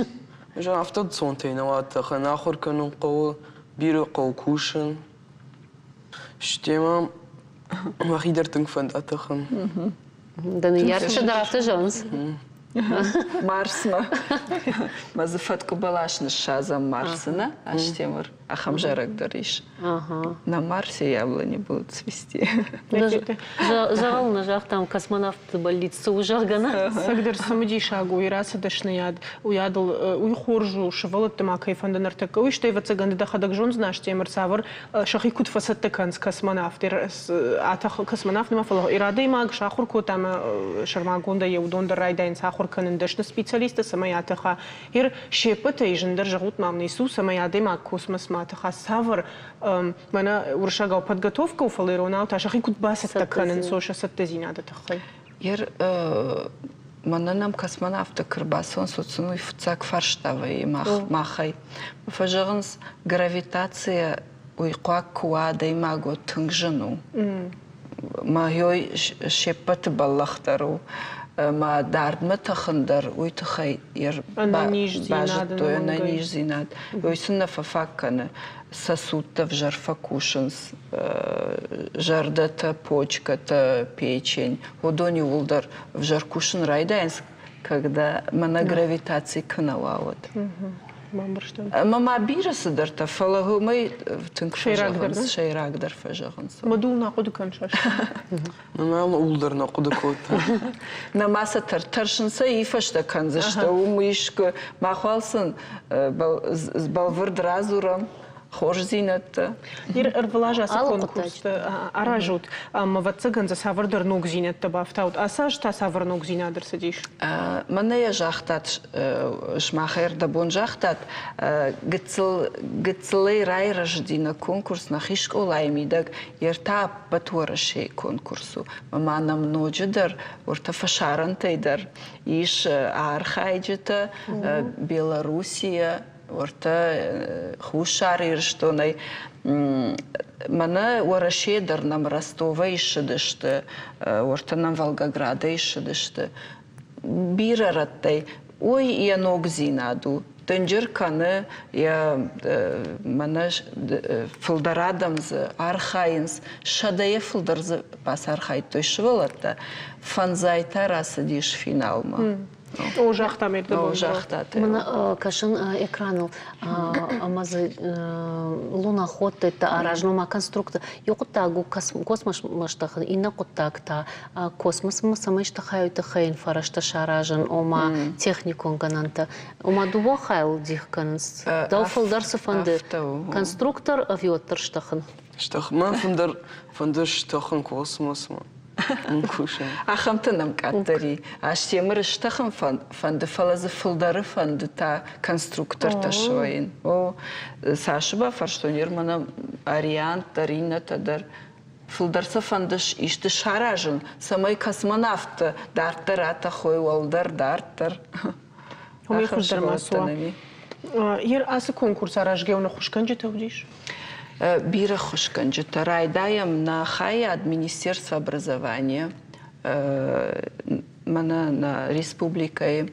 Афтӕ ӕнцонтӕй нӕу атӕхын, ахуыр кӕнын хъӕуы, бирӕ хъӕуы кусын. Стӕй ма мӕхи дӕр тынг фӕнды атӕхын.
Дӕ ныййарджытӕ дӕр афтӕ зӕгъынц?
Марсмӕ. Мӕ дзы фӕткъуы бӕлас ныссадзӕм Марсы, нӕ, Астемыр? Ахӕм зарӕг дӕр ис. На Марсе яблони будут цвести.
Дзӕгъӕл нӕ загътам, космонавтты бӕллиц цы у, зӕгъгӕ, нӕ?
Цӕгдӕр цымыдисаг у, рацы дӕсныйад, уыйадыл уый хорз у, сывӕллӕтты ма кӕй фӕнды ныртӕккӕ, уый стӕй, ӕвӕццӕгӕн, ды дӕхӕдӕг зондзынӕ, Астемыр, цавӕр сӕхи куыд фӕцӕттӕ кӕнынц космонавт, космонавт нӕ, фӕлӕ адӕймаг сахуыр кодта ӕмӕ сӕрмагондӕй йӕ уыдон дӕр райдайынц ахуыр кӕнын дӕсны специалисттӕ, цӕмӕй атӕха. Ер се ппӕтӕй зындӕр зӕгъут ма мын Иисус, цӕмӕй адӕймаг космосмӕ атӕха, цавӕр мӕнӕ уырыссагау подготовка у, фӕлӕ иронау та сӕхи куыд бацӕттӕ кӕнынц сӕ цӕттӕдзинады тыххӕй?
Ер мӕнӕ нӕм космонавттӕ куы рбацӕуынц, уӕд сын уый фыццаг фарста вӕййы махӕй. Фӕзӕгъынц, гравитацийӕ уый хъуаг куы уа адӕймаг, уӕд тынг зын у. Мӕ се ппӕты бӕллӕх дӕр у. Мӕ дардмӕ тӕхын дӕр уый тыххӕй базыдтой ӕнӕниздзинад. Уый сын нӕ фӕфаг кӕны. Сӕ судтӕ ӕвзӕр фӕкусынц, зӕрдӕтӕ, почкӕтӕ, печень. Уыдон иууылдӕр ӕвзӕр кусын райдайынц, когда мӕнӕ гравитаци куы нӕ уа, уӕд. Ӕмӕ ма бирӕ цыдӕртӕ, фӕлӕ уымӕй тынг фӕзӕгъынц, сӕйрагдӕр фӕзӕгъынц.
Ӕмӕ ду нӕ хъуыды кӕныс?
Мӕ ууыл дӕр нӕ хъуыды кодта.
Нӕма сӕ тӕрсын сӕ ифӕстӕ кӕндзысты, уым искуы мах уал сын бӕлвырд радзурӕм хорздзинӕдтӕ.
Ныр ӕрвылаз ацы конкурсты аразут ӕмӕ, ӕвӕццӕгӕн дзы цавӕрдӕр ногдзинӕдтӕ бафтаут. Ацы аз та цавӕр ногдзинад ӕрцыдис?
Мӕнӕ йӕ загътат, сымах ӕрдӕбон загътат, гыццыл гыццылӕй райрӕзыди нӕ конкурс нӕхи скъолайы мидӕг, йе ртӕ ӕппӕт Уӕрӕсейы конкурс у. Ӕмӕ нӕм ноджыдӕр уӕртӕ фӕсарӕнтӕй дӕр ис архайджытӕ Белоруссийӕ, уӕртӕ Хуссар Ирыстонӕй. Мӕнӕ Уӕрӕсе дӕр нӕм Ростовӕй ссыдысты, уӕртӕ нӕм Волгоградӕй ссыдысты. Бирӕ рӕттӕй. Уый йӕ ногдзинад у. Дынджыр кӕны, йӕ мӕнӕ фылдӕр адӕм дзы архайынц, сӕдӕйӕ фылдӕр дзы бацархайдтой сывӕллӕттӕ. Фӕндзай та рацыдис финалмӕ.
О, загъта ме
рдӕбон. Загъта.
Мӕнӕ кӕсын экраныл ӕмӕ дзы луноходтӕ аразын, ома конструктор. Иу хъуыддаг у космосмӕ стӕхын, иннӕ хъуыддаг та космосмӕ цӕмӕй стӕхай, уый тыххӕй йын фӕрӕзтӕ саразын, ома техникон гӕнӕнтӕ. Ома дыууӕ хайыл дих кӕнынц. Дӕу фылдӕр цы фӕнды, конструктор ӕви уӕддӕр стӕхын?
Стӕхын. Мӕн фӕнды стӕхын космосмӕ. Кусын.
Ахӕмтӕ нӕм къаддӕр и. Астемыры стӕхын фӕнды, фӕлӕ дзы фылдӕры фӕнды та конструктортӕ свӕййын. О, цасы бафарстон, ныр мӕнӕ Ариант дӕр, иннӕтӕ дӕр. Фылдӕр сӕ фӕнды исты саразын, цӕмӕй космонавттӕ дарддӕр атӕхой, уӕлдӕр, дарддӕр.
Уымӕй хуыздӕр ма цы уа. Ер ацы конкурс аразгӕ уын ӕххуысгӕнджытӕ уыдис?
Бирӕ ӕххуысгӕнджытӕ. Райдайӕм нӕ хайад Министерство образования, мӕнӕ нӕ республикӕйы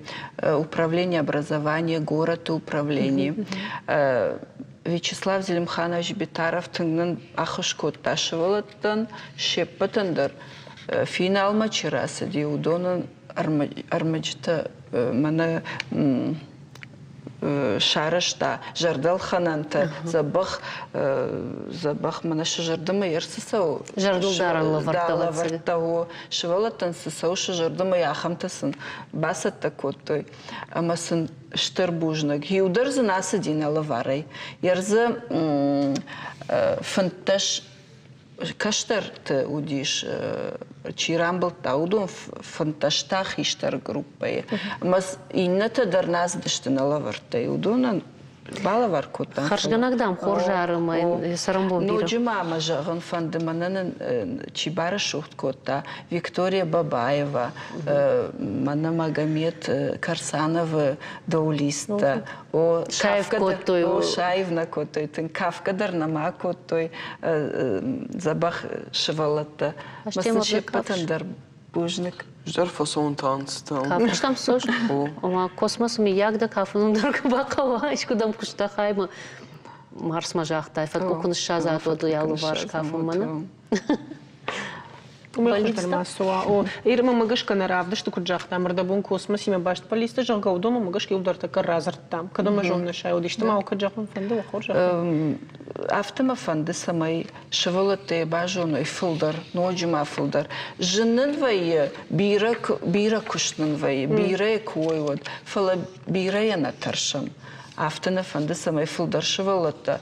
управление образования, горӕты управление. Вячеслав Зелимханович Битаров тынг нын ӕххуыс кодта сывӕллӕттӕн, се ппӕтӕн дӕр. Финалмӕ чи рацыди, уыдонӕн ӕрмӕджытӕ мӕнӕ сарӕзта зӕрдӕлхӕнӕнтӕ, дзӕбӕх, дзӕбӕх мӕнӕ сӕ зӕрдӕмӕ цы цӕуы.
Зӕрдылдарӕн лӕвӕрттӕ.
Лӕвӕрттӕ у. Сывӕллӕттӕн цы цӕуы сӕ зӕрдӕмӕ, ахӕмтӕ сын бацӕттӕ кодтой. Ӕмӕ сын стыр бузныг. Иу дӕр дзы нӕ ацыди нӕ лӕварӕй. Йе рдзы 15 кӕстӕрты уыдис, чи рамбылдта, уыдон 15 та хистӕр группӕйы. Ӕмӕ иннӕтӕ дӕр нӕ ацыдысты нӕ лӕвӕрттӕй. Уыдонӕн балӕвар кодтам.
Хӕрзгӕнӕг, дам, хорз ары мӕ цӕрӕнбон бирӕ.
Ноджы ма мӕ зӕгъын фӕнды, мӕнӕн чи барӕсугъд кодта, Виктория Бабаева, мӕнӕ Магомед Карсановы доулисттӕ. О,
саив кодтой.
О, саив нӕ кодтой тынг. Кафгӕ дӕр нӕма кодтой дзӕбӕх сывӕллӕттӕ. Мӕ сын се ппӕтӕн дӕр бузныг.
Ӕз фӕцӕуын танцтӕм.
Кафыстам цос? Ома космосы миййаг дӕ кафын дӕр куы бахъӕуа, искуыдӕм куы здӕхай ӕмӕ Марсмӕ загътай, фӕткъуы куы ныссадзат, уӕд уый алыварс кафынмӕ нӕ?
Уымӕй хуыздӕр ма цы уа. О, Ирмӕ гӕсгӕ нӕ равдысты куыд загътам, ӕрдӕбон космосимӕ баст полицты, зӕгъгӕ, уыдонмӕ гӕсгӕ иу дӕр тӕккӕ радзырдтам. Кӕд ӕмӕ зоны сай уыд, исты ма кӕд зӕгъын фӕнды, уӕ хорзӕх.
Афтӕ мӕ фӕнды, цӕмӕй сывӕллӕттӕ базоной фылдӕр, ноджы ма фылдӕр. Зын нын вӕййы, бирӕ, бирӕ куыст нын вӕййы, бирӕ куы уой, уӕд, фӕлӕ бирӕйӕ нӕ тӕрсӕм. Афтӕ нӕ фӕнды, цӕмӕй фылдӕр сывӕллӕттӕ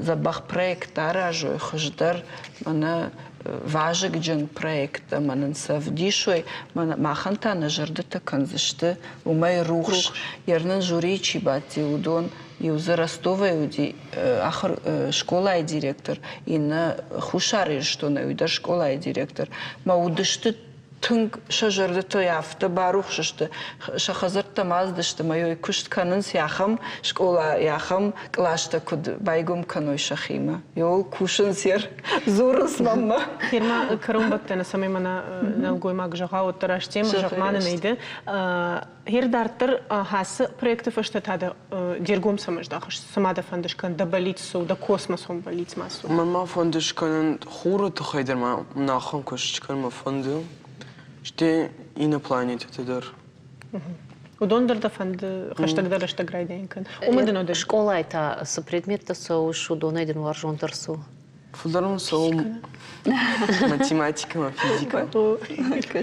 дзӕбӕх проекттӕ аразой, хуыздӕр, мӕнӕ вазыгджын проекттӕ ӕмӕ нын сӕ ӕвдисой, махӕн та нӕ зӕрдӕтӕ кӕндзысты уымӕй рухс. Йе нын жюрийы чи бадти, уыдон иу дзы Ростовӕй уыди ахуыр скъолайы директор, иннӕ Хуссар Ирыстонӕй уый дӕр скъолайы директор. Мӕ уыдысты тынг сӕ зӕрдӕтӕ афтӕ барухс сты, сӕ хӕдзӕрттӕм ацыдысты ӕмӕ йой куыст кӕнынц ахӕм скъола, ахӕм къластӕ куыд байгом кӕной сӕхимӕ. Йол кусынц ер, дзурынц мӕнмӕ.
Фирма кӕронбӕттӕны, цӕмӕй мӕнӕ нӕлгоймаг зӕгъа, уӕддӕр астем зӕгъ-ма нын ӕй ды. Гьер дарддӕр ацы проекты фӕстӕ та дӕ де ргом цӕмӕ здахыс? Цыма дӕ фӕнды скӕн, дӕ бӕллиц цы у, дӕ космосон бӕллиц ма цы у?
Мӕн ма фӕнды скӕнын хуры тыххӕй дӕр ма нахуым куыст скӕнын мӕ фӕнды. Стӕй иннӕ планетӕты дӕр.
Уыдон дӕр дӕ фӕнды хӕстӕгдӕр рӕстӕг райдайын кӕн. Уымӕн дын уыд.
Скъолайы та цы предметтӕ цӕуыс, уыдонӕй дын уарзондӕр цы у?
Фылдӕр мын цӕуы математикӕ ӕмӕ физикӕ.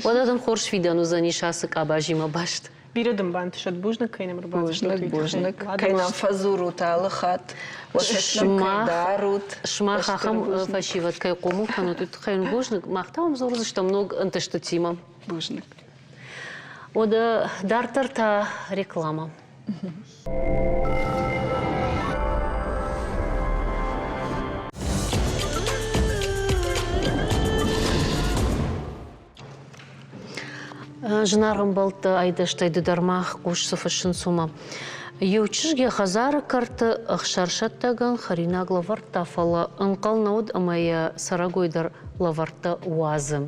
Уӕдӕ дын хорз фидӕн уыдзӕнис ацы къабазимӕ баст.
Бирӕ дын бантысӕд. Бузныг, кӕй нӕм ӕрбацыдыстут.
Бузныг, бузныг. Кӕй нӕм фӕдзурут алы хатт. Уӕ цӕст нӕм кӕй дарут.
Сымах ахӕм фӕсивӕд кӕй хъомыл кӕнут, уый тыххӕй уын бузныг. Мах та уӕм дзурдзыстӕм ног ӕнтыстытимӕ.
Бузныг.
Уӕдӕ дарддӕр та реклама. Зынаргъ ӕмбӕлттӕ, айдӕстӕй ды дӕр ма хъус цы фыссынц, уымӕ. Иу чызг йӕ хӕдзары кӕрты ӕхсӕрсӕттӕгӕн хӕринаг лӕвӕрдта, фӕлӕ ӕнхъӕл нӕ уыд ӕмӕ йӕ цӕрӕгой дӕр лӕвӕрттӕ уадзы.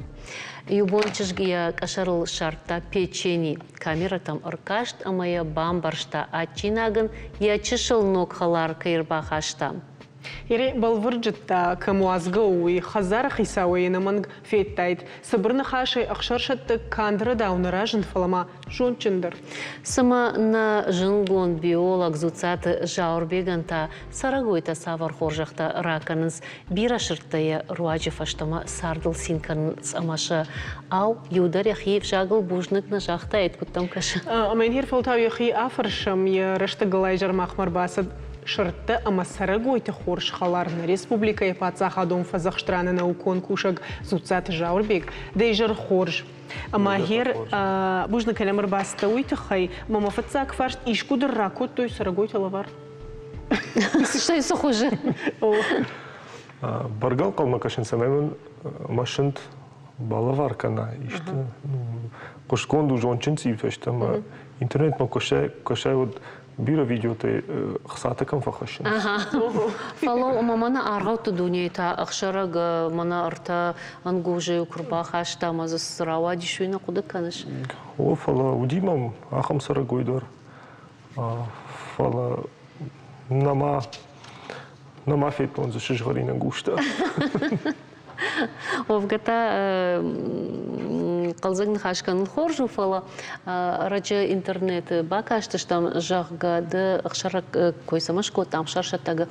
Иу бон чызг йӕ къӕсӕрыл ссардта печени. Камерӕтӕм ӕркаст ӕмӕ йӕ бамбӕрста, адджинаг ын йӕ чысыл ног хӕлар кӕй ӕрбахаста.
Ире бӕлвырд зыдта, кӕм уадзгӕ у, уый хӕдзары хицауӕй ӕнӕмӕнг федтаид. Цыбыр ныхасӕй ӕхсӕрсӕттӕг канд рӕдау нӕ разынд, фӕлӕ ма зондджын дӕр.
Цымӕ нӕ зындгонд биолог Дзуццаты Зауырбегӕн та цӕрӕгойтӕ цавӕр хорзӕхтӕ ракӕнынц, бирӕ сырдтӕ йӕ руаджы фӕстӕмӕ цардыл цин кӕнынц ӕмӕ сӕ ау, иу дӕр йӕхи ӕвзагыл бузныг нӕ загътаид, куыд дӕм кӕсы?
Ӕмӕ йын фӕлтау йӕхи афӕрсӕм, йӕ рӕстӕгыл изӕр махмӕ ӕрбацыд сырдтӕ ӕмӕ цӕрӕгойты хорз хӕлар нӕ республикӕйы паддзахадон фӕдзӕхстраны наукон кусӕг Дзуццаты Зауырбег. Дӕ изӕр хорз! Ӕмӕ гъер бузныг кӕнӕм ӕрбацыдтӕ уый тыххӕй, ӕмӕ мӕ фыццаг фарст искуыдӕр ракодтой цӕрӕгойтӕ лӕвар?
Стӕй цы хуызы?
Бӕргӕ ӕнхъӕлмӕ кӕсын, цӕмӕй мын мӕ сынт балӕвар кӕна исты. Хъуыстгонд у зондджын цъиутӕ сты ӕмӕ интернетмӕ куы кӕсай, уӕд Бирӕ видеотӕй хцатӕ кӕм фӕхӕссынц.
Фӕлӕ ӕмӕ мӕнӕ аргъӕутты дунейы та ӕхсӕрӕг мӕнӕ ӕртӕ ӕнгузы куы рбахаста ӕмӕ дзы цы рауадис, уый нӕ хъуыды кӕныс?
О, фӕлӕ уыди мӕм ахӕм цӕрӕгой дӕр. Фӕлӕ нӕма нӕма федтон дзы сызгъӕрин ӕнгузтӕ.
Уӕвгӕ та хъӕлдзӕг ныхас кӕнын хорз у, фӕлӕ ӕрӕджы интернеты бакастыстӕм, зӕгъгӕ, ды ӕхсӕрӕг кой цӕмӕ скодтам, ӕхсӕрсӕттӕгы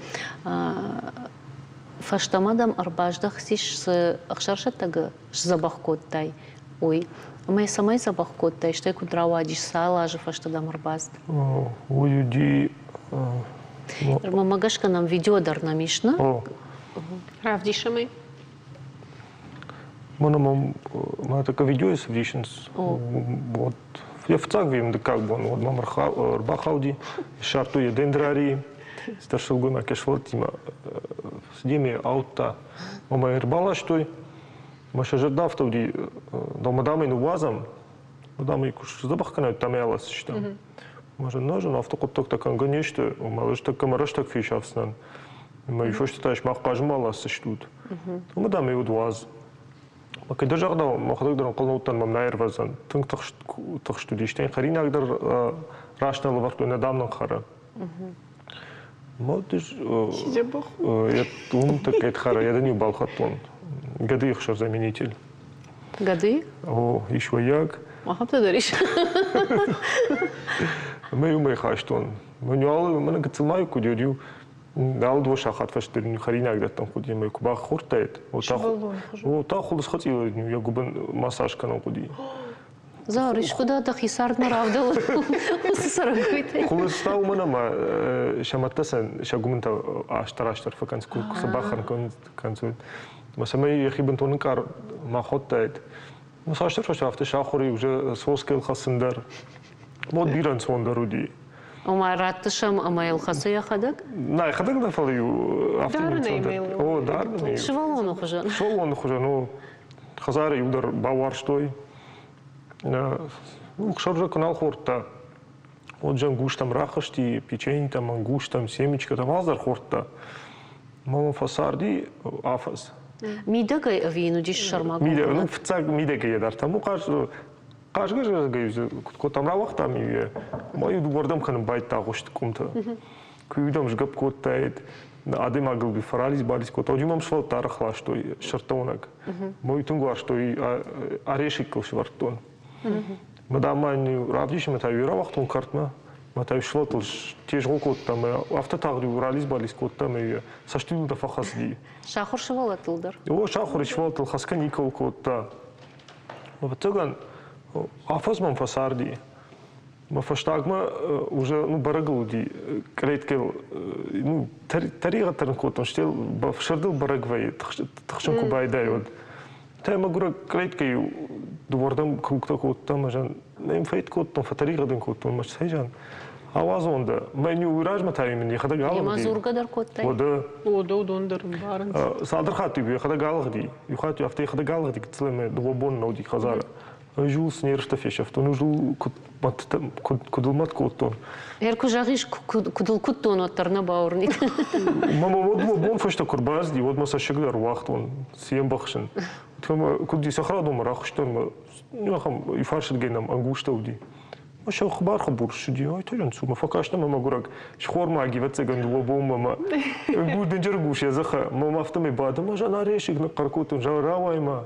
фӕстӕмӕ дӕм ӕрбаздӕхтис, цы ӕхсӕрсӕттӕгы сдзӕбӕх кодтай, уый. Ӕмӕ йӕ цӕмӕй дзӕбӕх кодтай, стӕй куыд рауадис, цал азы фӕстӕ дӕм ӕрбацыд?
Уый уыди
Мӕ гӕсгӕ нӕм видео дӕр нӕм ис, нӕ?
Равдисӕм ӕй.
Мӕнӕ мӕм мӕ такӕ видеойы цы вдисынц, вот йӕ фыццаг вим дыккаг бон уӕд мӕм ӕрбахауди, ссардтой йӕ дендрарийы, цыдӕр сылгоймаг йӕ сывӕллӕттимӕ цыди ӕмӕ йӕ ауыдта. Ӕмӕ йӕ ӕрбаластой. Мӕ сӕ зӕрдӕ афтӕ уыди, дӕумӕ дам ӕй ныууадзӕм, дам ӕй куы сдзӕбӕх кӕнай, там ӕй аласдзыстӕм. Мӕ зӕрдӕ зын афтӕ хъуыддӕгтӕ кӕнгӕ не сты, ома ӕз тӕккӕ мӕ рӕстӕг фесафдзынӕн. Мӕ фӕстӕ та сымах хъазынмӕ аласдзыстут. Ӕмӕ дам ӕй уд уадз. Мӕ кӕйдӕр загъдау, мӕхӕдӕг дӕр ӕнхъӕл нӕ уыдтӕн, мӕм нӕ аирвӕздзӕн. Тынг тыхст уыди, стӕй хӕринаг дӕр раст нӕ лӕвӕрдтой, нӕ дам нын хӕры. Уым тӕккӕ хӕры, йӕ дын-иу балхӕдтон. Гӕдыйы хсӕрзаменитель.
Гӕдыйы?
О, ис уӕййаг.
Ахӕмтӕ дӕр ис.
Ӕмӕ уымӕй хастон. Мӕн мӕнӕ гыццыл ма куы уыд, иу алы дыууӕ сахат фӕстӕ хӕринаг дӕттын хъуыди, ӕмӕ куы бахордтаид, о, та хуылыдз хӕцъилы йӕ гуыбын массаж кӕнын хъуыди.
Зауыр, искуы дӕ дӕхи цардмӕ равдӕлы уыцы цӕрӕгойтӕй?
Хуылыдз та уымӕн ӕмӕ сӕ мӕдтӕ сӕ гуыбынтӕ астӕр-астӕр фӕкӕнынц, куы сӕ бахӕрын кӕнынц, уӕд. Ӕмӕ цӕмӕй йӕхи бынтон ӕнкъар ма ходтаид. Ну, цасдӕр фӕстӕ афтӕ сахуыр и уже соскӕйыл хӕцын дӕр. Вот бирӕ ӕнцондӕр уыди.
Ома раттыс ӕм ӕмӕ йыл хӕцы йӕхӕдӕг?
Нӕ, йӕхӕдӕг нӕ, фӕлӕ-иу афтӕ
Дарынӕй
О, дарынӕй.
Сывӕллоны хуызӕн.
Сывӕллоны хуызӕн, о. Хӕдзары иу дӕр бауарзтой. Ну, хсӕвзӕг куы нал хордта, уӕд ӕнгузтӕм рахызти, печеньтӕм, ӕнгузтӕм, семечкӕтӕм алцыдӕр хордта. Мӕ фӕцарди афӕдз.
Мидӕгӕй ӕви йын уыдис сӕрмагонд
Мидӕг, ну, фыццаг мидӕгӕй йӕ дардтам. Ну, хъазгӕ-згӕ куыд кодтам, рауагътам-иу йӕ. Ма-иу дыууӕрдӕм кӕнын байдыдта агъуысты къуымты. Куы-иу дӕм сгӕпп кодтаид, адӕймагыл фӕралидз-балидз кодта, уӕд-иу мӕм сывӕллӕттӕ арӕх ластой сӕртӕуынӕг. Мӕ уый тынг уарзтой, орешикыл сӕвӕрдтон. Мӕ дам ма йын равдисын, мӕ та-иу рауагътон кӕртмӕ, мӕ та-иу сывӕллӕттыл тезгъо кодта, мӕ афтӕ тагъд-иу ралидз-балидз кодта, ӕмӕ йӕ цӕстытыл дӕр фӕхӕцыди.
Сахуыр сывӕллӕттыл дӕр?
О, сахуыр сывӕллӕттыл хӕцгӕ никӕуыл кодта. Ӕвӕццӕгӕн, афӕдз мӕм фӕцарди. Мӕ фӕстагмӕ уже ну, бӕрӕгыл уыди, кълеткӕйыл ну, тӕригъӕд дӕр кодтон, стӕй сырдыл бӕрӕг вӕййы, тыхсын куы байдайы, уӕд. Та мӕгуырӕг кълеткӕйы дыууӕрдӕм кругтӕ кодтам, ӕз ӕм фӕйт кодтон, фӕтӕригъӕд ын кодтон, мӕ цӕй зан, ауадзон дӕ. Мӕ иу размӕ та мын йӕхӕдӕг алыгъди.
Йемӕ дзургӕ дӕр кодтай?
Уӕдӕ.
Уӕдӕ уыдон дӕр ӕмбарынц.
Цалдӕр хатты йӕхӕдӕг алыгъди. Иу хатт афтӕ йӕхӕдӕг алыгъди, гыццыл ӕмӕ дыууӕ боны нӕ уыди хӕдзары. Ӕз ыл цы нервтӕ фесӕфтон, ӕз ыл куыд ыл мӕт кодтон.
Ӕр куы зӕгъис, куыд ыл куыдтон, уӕддӕр нӕ бауырнид.
Мӕ мӕ бон фӕстӕ куы рбацыди, уӕд мӕ цӕссыг дӕр уагътон, цы йӕм бӕхсын. Куыд цӕхӕрадонмӕ рахызтӕн, мӕ ахӕм иуфарсырдыгӕй нӕм ӕнгузтӕ уыди. Мӕ сӕ хабар-хабур ссыди, ай та цу, мӕ фӕкастӕн мӕ мӕгуырӕг, схормаг, ӕвӕццӕгӕн, дыууӕ бонмӕ мӕ дынджыр гус йӕ дзыхы, мӕ афтӕмӕй бады, мӕ зӕнаресыг ныхъхъӕр кодтон, рауай ма.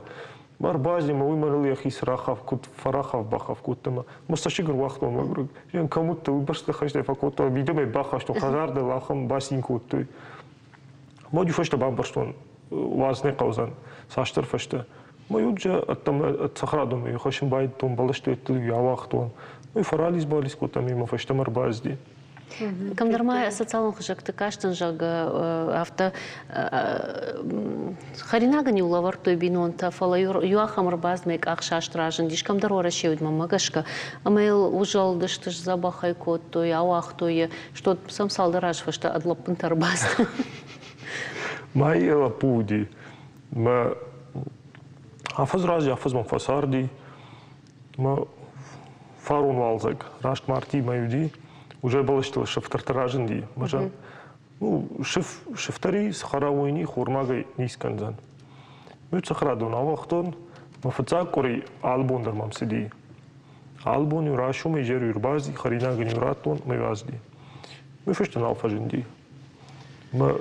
Ӕрбази мӕ уый мӕныл йӕхи срахав, куыд фӕрахав-бахав кодта мӕ. Мӕ цӕссыг ӕруагътон мӕгуырӕг. Йӕн кӕм уыдтӕ, уый бӕсты хӕстӕй фӕкодта, мидӕмӕ бахастон, хӕдзар дӕр ахӕм бацин кодтой. Ноджы фӕстӕ бамбӕрстон, уадз нӕ хъӕудзӕн, цасдӕр фӕстӕ. Мӕ иуджы ӕддӕмӕ цӕхӕрадонмӕ хӕссын байдыдтон, бӕлӕсты ауагътон. Уый фӕралидз-балидз кодта ӕмӕ фӕстӕмӕ ӕрбацыди.
Кӕмдӕр ма социалон хызӕгты кастӕн, зӕгъгӕ, афтӕ хӕринагӕн-иу лӕвӕрдтой бинонтӕ, фӕлӕ иу ахӕм ӕрбацыдмӕ къахсаст разындис, кӕмдӕр Уӕрӕсейы уыд мӕнмӕ гӕсгӕ, ӕмӕ йыл узӕлдысты, сдзӕбӕх ӕй кодтой, ауагътой йӕ, что сӕм цалдӕр азы фӕстӕ ӕд лӕппынтӕ ӕрбацыд.
Мӕ лӕппу уыди. Мӕ афӕдз рази афӕдзмӕ фӕцарди. Мӕ фарон уалдзӕг, раст мартъимӕ уыди. Уже бӕлӕстыл сыфтӕртӕ разынди. Мӕ ну, сыф, сыфтӕри цӕхӕрауойни хормагӕй ниц кӕндзӕн. Ну, цӕхӕрадон ауагътон, мӕ фыццаг къуыри алы бон дӕр мӕм цыди. Алы бон-иу райсом изӕр-иу ӕрбацыди, хӕринаг ын-иу радтон ӕмӕ азди. Уый фӕстӕ нал фӕзынди.
Мӕ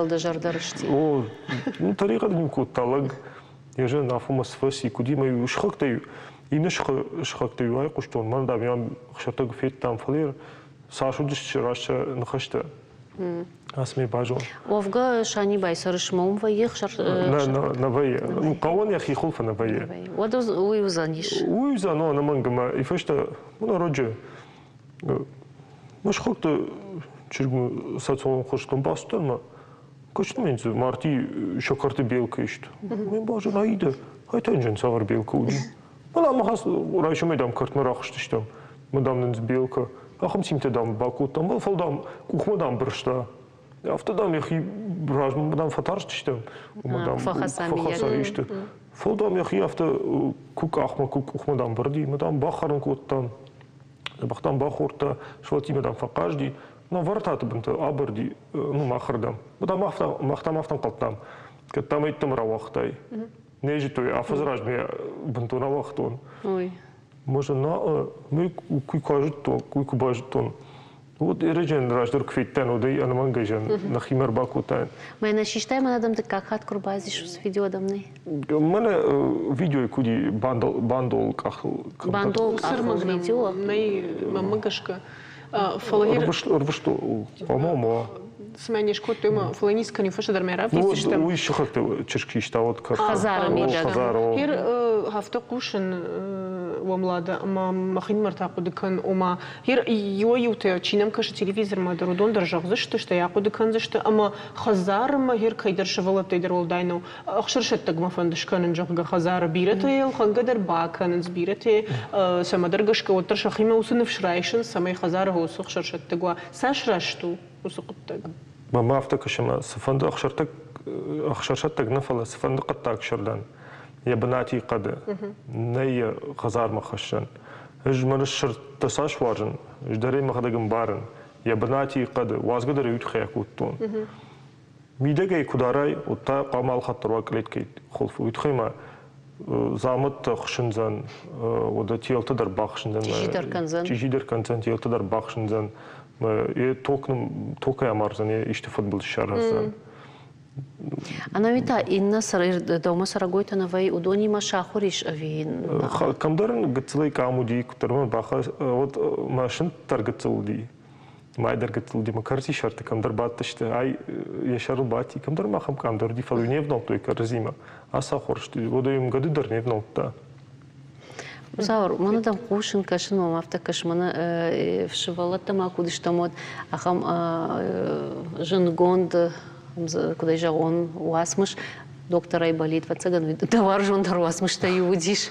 дӕ зӕрдӕ рысти.
О, ну, тӕригъӕд ын кодта лӕг. Йӕ зӕн афонмӕ цы фӕци, куыд имӕ-иу сыхӕгтӕй, иннӕ сыхӕгтӕй-иу айхъуыстон, мӕн, дам, иу ӕхсӕртӕг федтам, фӕлӕ цас уыдысты раст сӕ ныхӕстӕ, ацы ме базон.
Уӕвгӕ Санибай цӕрыс ма уым вӕййы ӕхсӕр...
Нӕ, нӕ, нӕ вӕййы. Хъӕуӕн йӕхи хуылфы нӕ вӕййы.
Уӕд уый уыдзӕнис.
Уый уыдзӕн, ӕнӕмӕнг ӕмӕ и фӕстӕ, ну, ноджы Мӕсхуыгты чызг социалон хуызтӕм бацыдтӕн ӕмӕ куыст мын дзы марти сӕ белка ист. Мен базон Аида, айтӕнджын цавӕр белка уыди. Мӕн ам райсомӕй дам кӕртмӕ рахызтыстӕм. Мӕ дам нын дзы белка. Ахӕм цинтӕ дам бакодтам, фӕлӕ дам къухмӕ дам бырста. Афтӕ дам йӕхи размӕ дам фӕтарстыстӕм. Уымӕ дам фӕхӕца исты. Фӕлӕ дам йӕхи афтӕ куы къахмӕ, куы къухмӕ дам бырди, мӕ дам бахӕрын кодтам. Бӕхтӕм бахордта, сывӕллӕттимӕ дам фӕхъазди, но вӕртаты бынты абырди, ну, махырдӕм. Дам мах там афтӕ ӕнхъӕлдтам, кӕд дам ӕйттӕм рауагътай. Не зыдтой, афӕдзы размӕ бынтон ауагътон. Може, на, мы куы базыдтон, куы базыдтон, вот ӕрӕджы раздӕр куы федтӕн, уӕд ӕй ӕнӕмӕнгӕй зӕн нӕхимӕ ӕрбакодтаин.
Мӕнӕ систай мӕнӕ дӕм дыккаг хатт куы рбазис уыцы видео дӕм нӕй?
Мӕнӕ видеойы куыди бандол къахыл.
Бандол къахыл видео?
Нӕй, мӕнмӕ гӕсгӕ. Фӕлӕ
Ӕрвысто, по-моему.
Цымӕ не скодтой ма, фӕлӕ ницы кӕнин, фӕстӕдӕр мӕ равдисдзыстӕм.
Уый сыхӕгты чызг систа уӕд кӕрты.
Хӕдзары мидӕг.
Хер афтӕ хъусын уӕм Лада, ӕмӕ мӕхинымӕр та хъуыды кӕн, ома хер иуӕй-иутӕ, чи нӕм кӕсы телевизормӕ дӕр, уыдон дӕр зӕгъдзысты, стӕй ахъуыды кӕндзысты, ӕмӕ хӕдзармӕ хер кӕйдӕр сывӕллӕттӕй дӕр уӕлдай нӕу, ӕхсырсӕттӕгмӕ фӕнды скӕнын, зӕгъгӕ, хӕдзары. Бирӕтӕ йӕ ӕлхӕнгӕ дӕр бакӕнынц, бирӕтӕ цӕмӕдӕр гӕсгӕ уӕддӕр сӕхимӕ уыцы ныфс райсынц, цӕмӕй хӕдзары уыцы ӕхсырсӕттӕг уа. Цас раст у уыцы хъуыддаг?
Мӕнмӕ афтӕ кӕсы, ӕмӕ цыфӕнды ӕхсӕртӕг, ӕхсӕрсӕттӕг нӕ, фӕлӕ цыфӕнды хъӕддаг сырдӕн йӕ бынати хъӕды, нӕй йӕ хӕдзармӕ хӕссӕн. Ӕз мӕ сырдтӕ цас уарзын, ӕз дӕр ӕй мӕхӕдӕг ӕмбарын, йӕ бынати хъӕды, уадзгӕ дӕр ӕй уый тыххӕй акодтон. Мидӕгӕй куы дарай, уӕд та хъуамӕ алхатт дӕр уа кълеткӕйы хуылфы. Уый тыххӕй ма дзаумӕттӕ хсындзӕн, уӕдӕ телтӕ дӕр бахсындзӕн.
Чъизидӕр кӕндзӕн.
Чъизидӕр кӕндзӕн, телтӕ дӕр бахсындзӕн. Йӕ ток, токӕй амардзӕн, йӕ исты фыдбылыз сараздзӕн.
Ӕнӕуи та иннӕ дӕумӕ цӕрӕгойтӕ нӕ вӕййы, уыдонимӕ сахуыр ис ӕви?
Кӕмдӕр ын гыццылӕй къам уыди, куыддӕр мӕ бахӕс, уӕд мӕ сынт дӕр гыццыл уыди. Мӕйдӕр гыццыл уыди, мӕ кӕрдзи сӕрты кӕмдӕр бадтысты, ай йӕ сӕрыл бадти, кӕмдӕр ма ахӕм къам дӕр уыди, фӕлӕ не внӕлдтой кӕрӕдзимӕ. Ацахуыр сты, уӕд ӕй гӕды дӕр не внӕлдта.
Зауыр, мӕнӕ дӕм хъусын, кӕсын мӕм афтӕ кӕсы, мӕнӕ сывӕллӕттӕ ма куы уыдыстӕм, уӕд ахӕм зындгонд, куыд ӕй зӕгъон, уацмыс доктор Айболит, ӕвӕццӕгӕн, дӕ уарзондӕр уацмыстӕй иу уыдис.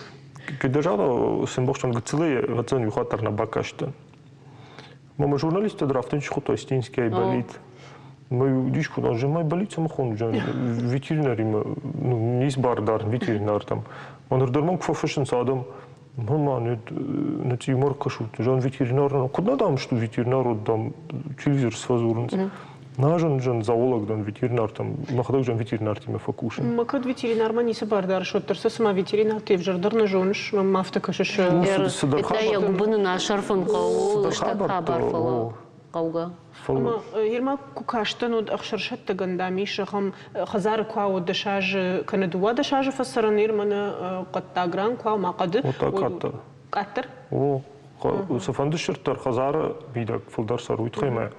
Куыд загъта, сын гыццылӕй, ӕвӕццӕгӕн, иу хатт дӕр нӕ бакастӕн. Мама журналисттӕ дӕр афтӕ схуыдтой Стинский Айболит. Мы дис кодтам, же Айболит цӕмӕ хондзӕн ветеринаримӕ, ну, ницы бар дарын ветеринартӕм. Ныр дӕр мӕм куы фӕфыссынц адӕм, мама, не цъиумар кӕсут, жан ветеринар, куыд нӕ дам стут ветеринар, вот дам телевизор сфӕдзурынц. Нӕ жан зоолог дӕн, ветеринартӕм, мӕхӕдӕг жан ветеринартимӕ фӕкусын.
Ма кӕд ветеринармӕ ницы бар дарыс, уӕддӕр сӕ цыма ветеринарты ӕвзӕрдӕр нӕ зоныс, мӕм афтӕ кӕсыс.
Цыдӕр йӕ гуыбыны нӕ сӕрфын хъӕуы, лыстӕг хабар, фӕлӕ хъӕугӕ.
Ӕмӕ Ермак куы кастӕн, уӕд ӕхсӕрсӕттӕгӕн, дам, ис ахӕм хӕдзары куы уа, дӕс азы кӕнӕ 12 азы фӕцӕрӕн, ир мӕнӕ хъӕддаг ран куы уа, ма хъӕды.
Къаддӕр.
Къаддӕр?
О, цыфӕнды сырд дӕр хӕдзары мидӕг фылдӕр цӕры, уый тыххӕй мӕ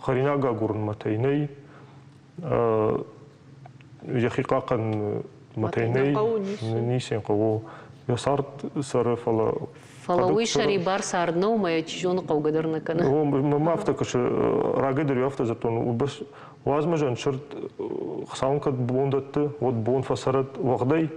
хӕринаг агурынмӕ тӕй нӕй, йӕхи хъахъхъӕнынмӕ тӕй нӕй, ницы йын хъӕуы. Йӕ цард цӕры, фӕлӕ
Фӕлӕ уый сӕрибар цард нӕу, мӕ чи зоны хъӕугӕ дӕр нӕ кӕны.
Мӕ афтӕ кӕсы, рагӕй дӕр афтӕ дзырдтон, уыйбӕрц уадз мӕ зӕн сырд Хуыцау ын кӕд бон дӕтты, уӕд бон фӕцӕрӕд уӕгъдӕй,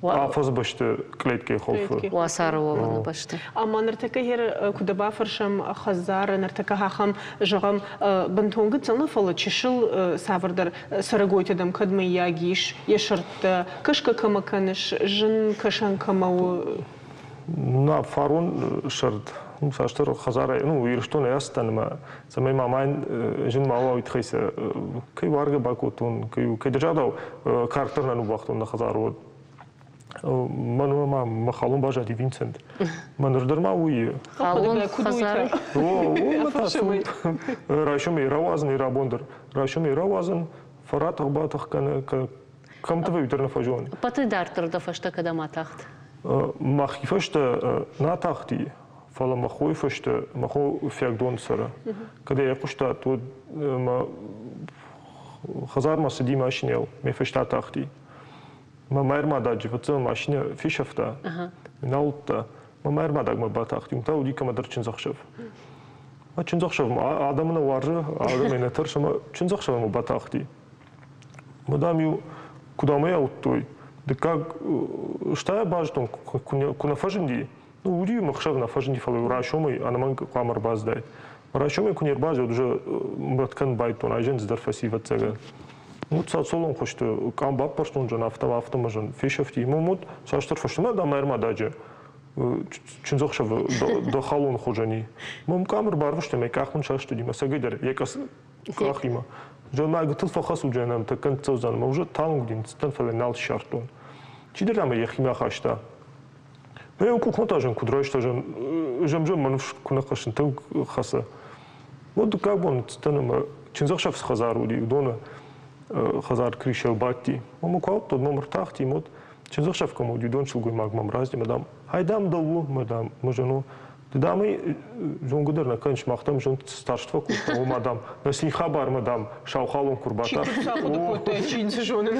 афӕдзы бӕсты кълеткӕйы хуылфы.
Уацары уӕвыны бӕсты.
Ӕмӕ ныртӕккӕ йӕ куы дӕ бафӕрсӕм хӕдзары, ныртӕккӕ ахӕм, зӕгъӕм, бынтон гыццыл нӕ, фӕлӕ чысыл цавӕрдӕр цӕрӕгойтӕ дӕм кӕд мыййаг ис, йӕ сырдтӕ, кӕсгӕ кӕмӕ кӕныс, зын кӕсӕн кӕмӕ у?
На фарон сӕрд цасдӕр хӕдзарӕй, ну, Ирыстонӕй ацыдтӕн ӕмӕ цӕмӕй мамӕн зын ма уа, уый тыххӕй сӕ кӕй уаргӕ бакодтон, кӕй кӕйдӕр загъдау карк дӕр нӕ ныууагътон нӕ хӕдзары уӕд. Мӕнмӕ ма мӕ халон баззади Винсент. Мӕ ныр дӕр ма уый.
Халон хӕдзары?
О, мӕ та райсомӕй рауадзын, рабон дӕр. Райсомӕй рауадзын, фӕратӕх-батӕх кӕны, кӕмты вӕййы дӕр нӕ фӕзоны.
Ӕппӕты дарддӕр дӕ фӕстӕ кӕдӕм атахт?
Мӕхи фӕстӕ нӕ атахти, фӕлӕ мӕ хойы фӕстӕ мӕ хо Фиагдон цӕры. Кӕд ӕй айхъуыстат, уӕд мӕ хӕдзармӕ цыди машинӕйыл, мӕ фӕстӕ атахти. Мӕ мӕрмададжы фыццаг машинӕ фесӕфта, нал уыдта. Мӕ мӕрмадагмӕ батахти, уым та уыди кӕмӕдӕр чындзӕхсӕв. Мӕ чындзӕхсӕвмӕ адӕмы нӕ уарзы, адӕмӕй нӕ тӕрсы, ӕмӕ чындзӕхсӕвмӕ батахти. Мӕ дам-иу куыд амӕй ауыдтой, дыккаг стӕй базыдтон, куы нӕ фӕзынди, ну, уыди ӕхсӕв нӕ фӕзынди, фӕлӕ райсомӕй ӕнӕмӕнг хъуамӕ ӕрбацыдаид. Райсомӕй куы не рбацыд, уже мӕт кӕнын байдыдтон, айзӕн цыдӕр фӕци, ӕвӕццӕгӕн. Вот социалон хуызты къам баппӕрстон зын, афтӕ афтӕ зын фесӕфти. Мом вот цасдӕр фӕстӕмӕ дам ӕрмададжы чындзӕхсӕвы дӕхалон хуызӕни. Мом къам ӕрбарвыста, мӕ къах мын састыди, мӕ цӕгӕй дӕр йӕ къахимӕ. Зон, мӕ гыццыл фӕхӕцуджӕн ӕм тӕккӕ ныццӕудзӕн, ӕмӕ уже талынг уыди, ныццыдтӕн, фӕлӕ нал ссардтон. Чидӕр ӕмӕ йӕхимӕ хаста. Мӕ къухмӕ та зын куыд райста, зын, зӕм-зӕм мӕ ныфс куы нӕ хӕссын, тынг хӕцы. Уӕд дыккаг бон ныццыдтӕн ӕмӕ чындзӕхсӕв цы хӕдзар уыди, уыдоны хӕдзар Кришел бадти. Мӕ куы ауыдтон, мӕм ӕртахти, уӕд чындзӕхсӕв кӕм уыди, уыдон сылгоймаг мӕм разди, мӕ дам, ай дам дӕу у, мӕ дам, мӕ зӕно. Ды дам ӕй зонгӕ дӕр нӕ кӕныс, мах дам зонд старст фӕкодтам, ома дам, нӕ цин хабармӕ дам сау халон куы рбатахт.
Чи куыд ахъуыды кодтай, чи цы зонын,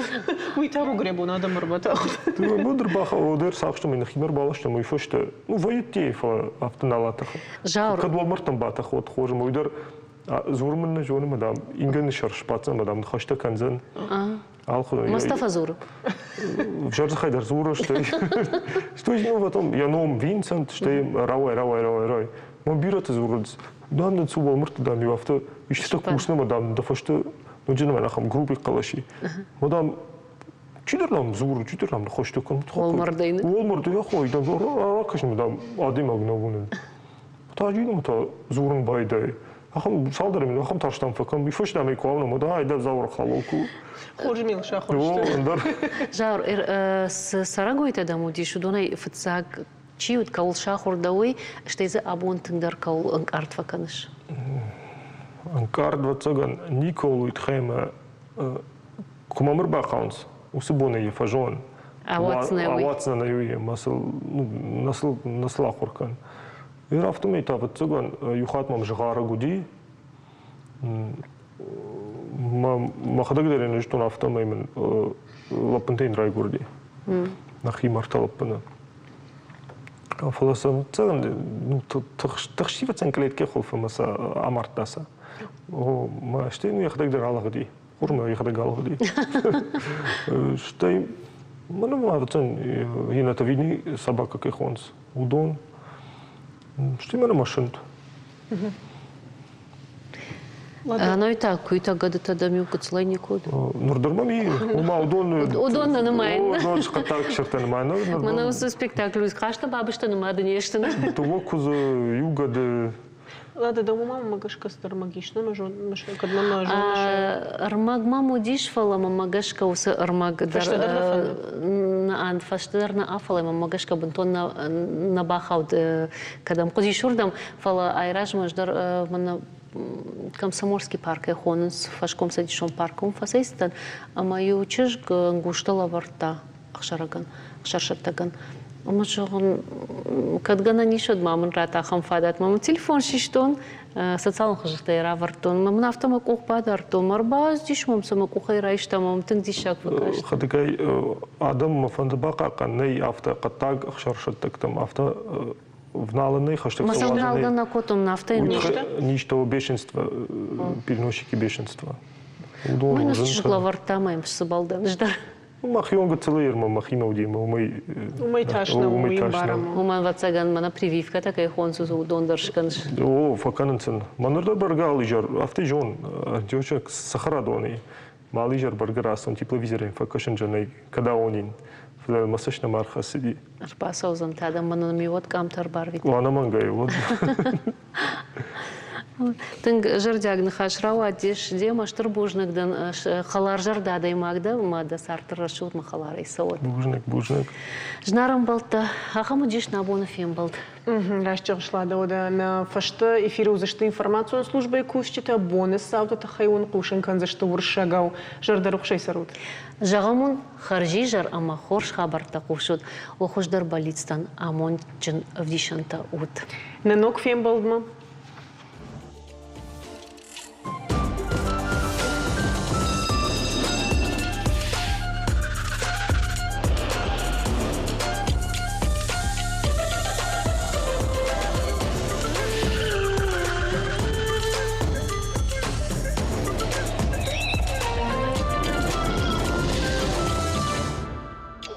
уый та мугребон адӕм ӕрбатахт.
Мӕ дӕр бахауд, ӕрцахстам, нӕхимӕ ӕрбаластам, уый фӕстӕ, ну, вӕййы фӕлӕ афтӕ нал атӕхы. Кӕд уӕлмӕрдтӕм батӕхы, уӕд хорз, ӕмӕ уый дӕр дзуры мын нӕ зоны, мадам, ингӕны сӕр сбаддзӕн, мадам, ныхӕстӕ кӕндзӕн.
Мустафа дзуры.
Ӕвзӕр дзыхӕй дӕр дзуры, стӕй стӕй ну потом йӕ ном Винсент, стӕй рауай, рауай, рауай, рауай. Мӕ бирӕты дзурынц, дам, нын цы уӕлмӕрдты, дам, иу афтӕ истытӕ кусны ӕмӕ, дам, дӕ фӕстӕ ноджы нӕ ахӕм грубый хъӕлӕси. Мӕ, дам, чидӕр нам дзуры, чидӕр нам ныхӕстӕ кӕны.
Уӕлмӕрдӕй
Уӕлмӕрдӕй ахой, дам, ракӕсын, дам, адӕймаг нӕ уынын. Та та дзурын байдайы. Ахӕм цалдӕр минут ахӕм тарстам фӕкӕн, уый фӕстӕ мӕ куы ауынӕм, уӕд ай дӕ Зауыр халон куы.
Хорз мил сахуыр сты.
Ӕндӕр.
Зауыр, цы цӕрӕгойтӕ дӕм уыдис, уыдонӕй фыццаг чи уыд, кӕуыл сахуыр дӕ, уый, стӕй дзы абон тынгдӕр кӕуыл ӕнкъард фӕкӕныс?
Ӕнкъард, ӕвӕццӕгӕн, никӕуыл уый тыххӕй ӕмӕ куы мӕм ӕрбахауынц, уыцы бонӕй йӕ фӕзон. Ауадздзынӕ уый, ӕмӕ сыл, ну, нӕ сыл ахуыр кӕн. Ир афтӕмӕй та, ӕвӕццӕгӕн, иу хатт мӕм зыгъарӕг уыди. Мӕхӕдӕг дӕр ӕй зыдтон, афтӕмӕй мын лӕппынтӕ йын райгуырди. Нӕхи мӕрдтӕ лӕппыны. Фӕлӕ сӕ, ӕвӕццӕгӕн, ну, тыхсти ӕвӕццӕгӕн кълеткӕ хуылфы ӕмӕ сӕ амардта сӕ. О, мӕ стӕй ну йӕхӕдӕг дӕр алыгъди. Хурмӕ йӕхӕдӕг алыгъди. Стӕй мӕнӕ ма ӕвӕццӕгӕн енотовидный собака кӕй хонынц, уыдон. Стӕй мӕнӕ ма сынт.
Ӕнӕуи та куыйтӕ гӕдытӕ дӕм иу гыццылӕй никуы уыд?
Ныр дӕр мӕм и. Ома уыдон
Уыдон нӕ нымайын.
Уыдон хъӕддаг сырдтӕ нымайын.
Мӕнӕ уыцы спектакль хъазты бабызтӕ нымады не сты.
Дыууӕ куыдзы, иу гӕды.
Ладно, дӕумӕ ма мӕ гӕсгӕ цыдӕр ӕрмӕг ис, нӕ мӕ зон, кӕд мӕ мӕ зоныс.
Ӕрмӕг мӕм уыдис, фӕлӕ мӕ гӕсгӕ уыцы ӕрмӕг дӕр фӕстӕдӕр нӕ фӕлӕ мӕ гӕсгӕ бынтон нӕ бахауд кӕдӕм хъуыдис, уырдӕм. Фӕлӕ айразмӕ ӕз дӕр мӕнӕ Комсомольский паркӕй хонынц фӕскомцӕдисон паркы уым фӕцӕйцыдтӕн ӕмӕ иу чызг ӕнгузтӕ лӕвӕрдта ӕхсӕрӕгӕн, ӕхсӕрсӕттӕгӕн. Ӕмӕ зӕгъын, кӕд гӕнӕн ис, уӕд ма мын ратт ахӕм фадат. Мӕ мын телефон систон, социалон хызӕгтӕй равӕрдтон. Мӕ мын афтӕ мӕ къух бадардтон. Мӕ ӕрбацыдис мӕм, сӕ мӕ къухӕй райста, мӕм тынг диссаг фӕкаст.
Хӕдӕгай адӕммӕ фӕнды бахъахъхъӕн нӕй афтӕ хъӕддаг ӕхсӕрсӕттӕгтӕм, афтӕ вналынӕй хӕстӕг
Мӕ сӕ на кодтон, афтӕ
Низтӕ бешенство, переносчики бешенства.
Уыдон Ой, чызг лӕвӕрдта мӕм сцыбӕл дӕн ӕз дӕр.
Мӕхион гыццылӕй ӕрмӕ мӕхимӕ уыди ӕмӕ уымӕй
Уымӕй тас нӕу, уый ӕмбарӕм.
Уымӕн, ӕвӕццӕгӕн, мӕнӕ прививкӕтӕ кӕй хонынц, уыдон дӕр скӕныс.
О, фӕкӕнынц ын. Мӕн дӕр бӕргӕ алы изӕр, афтӕ зон, антиочек цӕхӕрадони, ма алы изӕр бӕргӕ рацӕуын тепловизорӕй фӕкӕсын зӕнӕй, кӕд аонин. Фӕлӕ мӕ цӕст нӕма ӕрхӕцыди.
Ӕрбацӕудзӕн та дӕм мӕнӕн ме уӕд къамтӕ ӕрбарвит.
Ӕнӕмӕнгӕй уӕд.
Тынг зӕрдиаг ныхас рауадис. Демӕ стыр бузныг дӕн. Хӕларзӕрдӕ адӕймаг дӕ ӕмӕ дӕ цард рӕсугъд мӕ хӕларӕй цӕуӕд.
Бузныг, бузныг.
Зынаргъ ӕмбӕлттӕ, ахӕм уыдис нӕ абоны фембӕлд.
Раст зӕгъыс, Лада, уӕдӕ нӕ фӕстӕ эфиры уыдзысты информацион службӕйы кусджытӕ, боны цауты тыххӕй уын хъусын кӕндзысты уырыссагау. Зӕрдӕрухсӕй цӕрут.
Зӕгъӕм уын, хӕрзизӕр ӕмӕ хорз хабӕрттӕ хъусут, уӕ хуыздӕр бӕллицтӕн амондджын ӕвдисӕнтӕ ут.
Нӕ ног фембӕлдмӕ.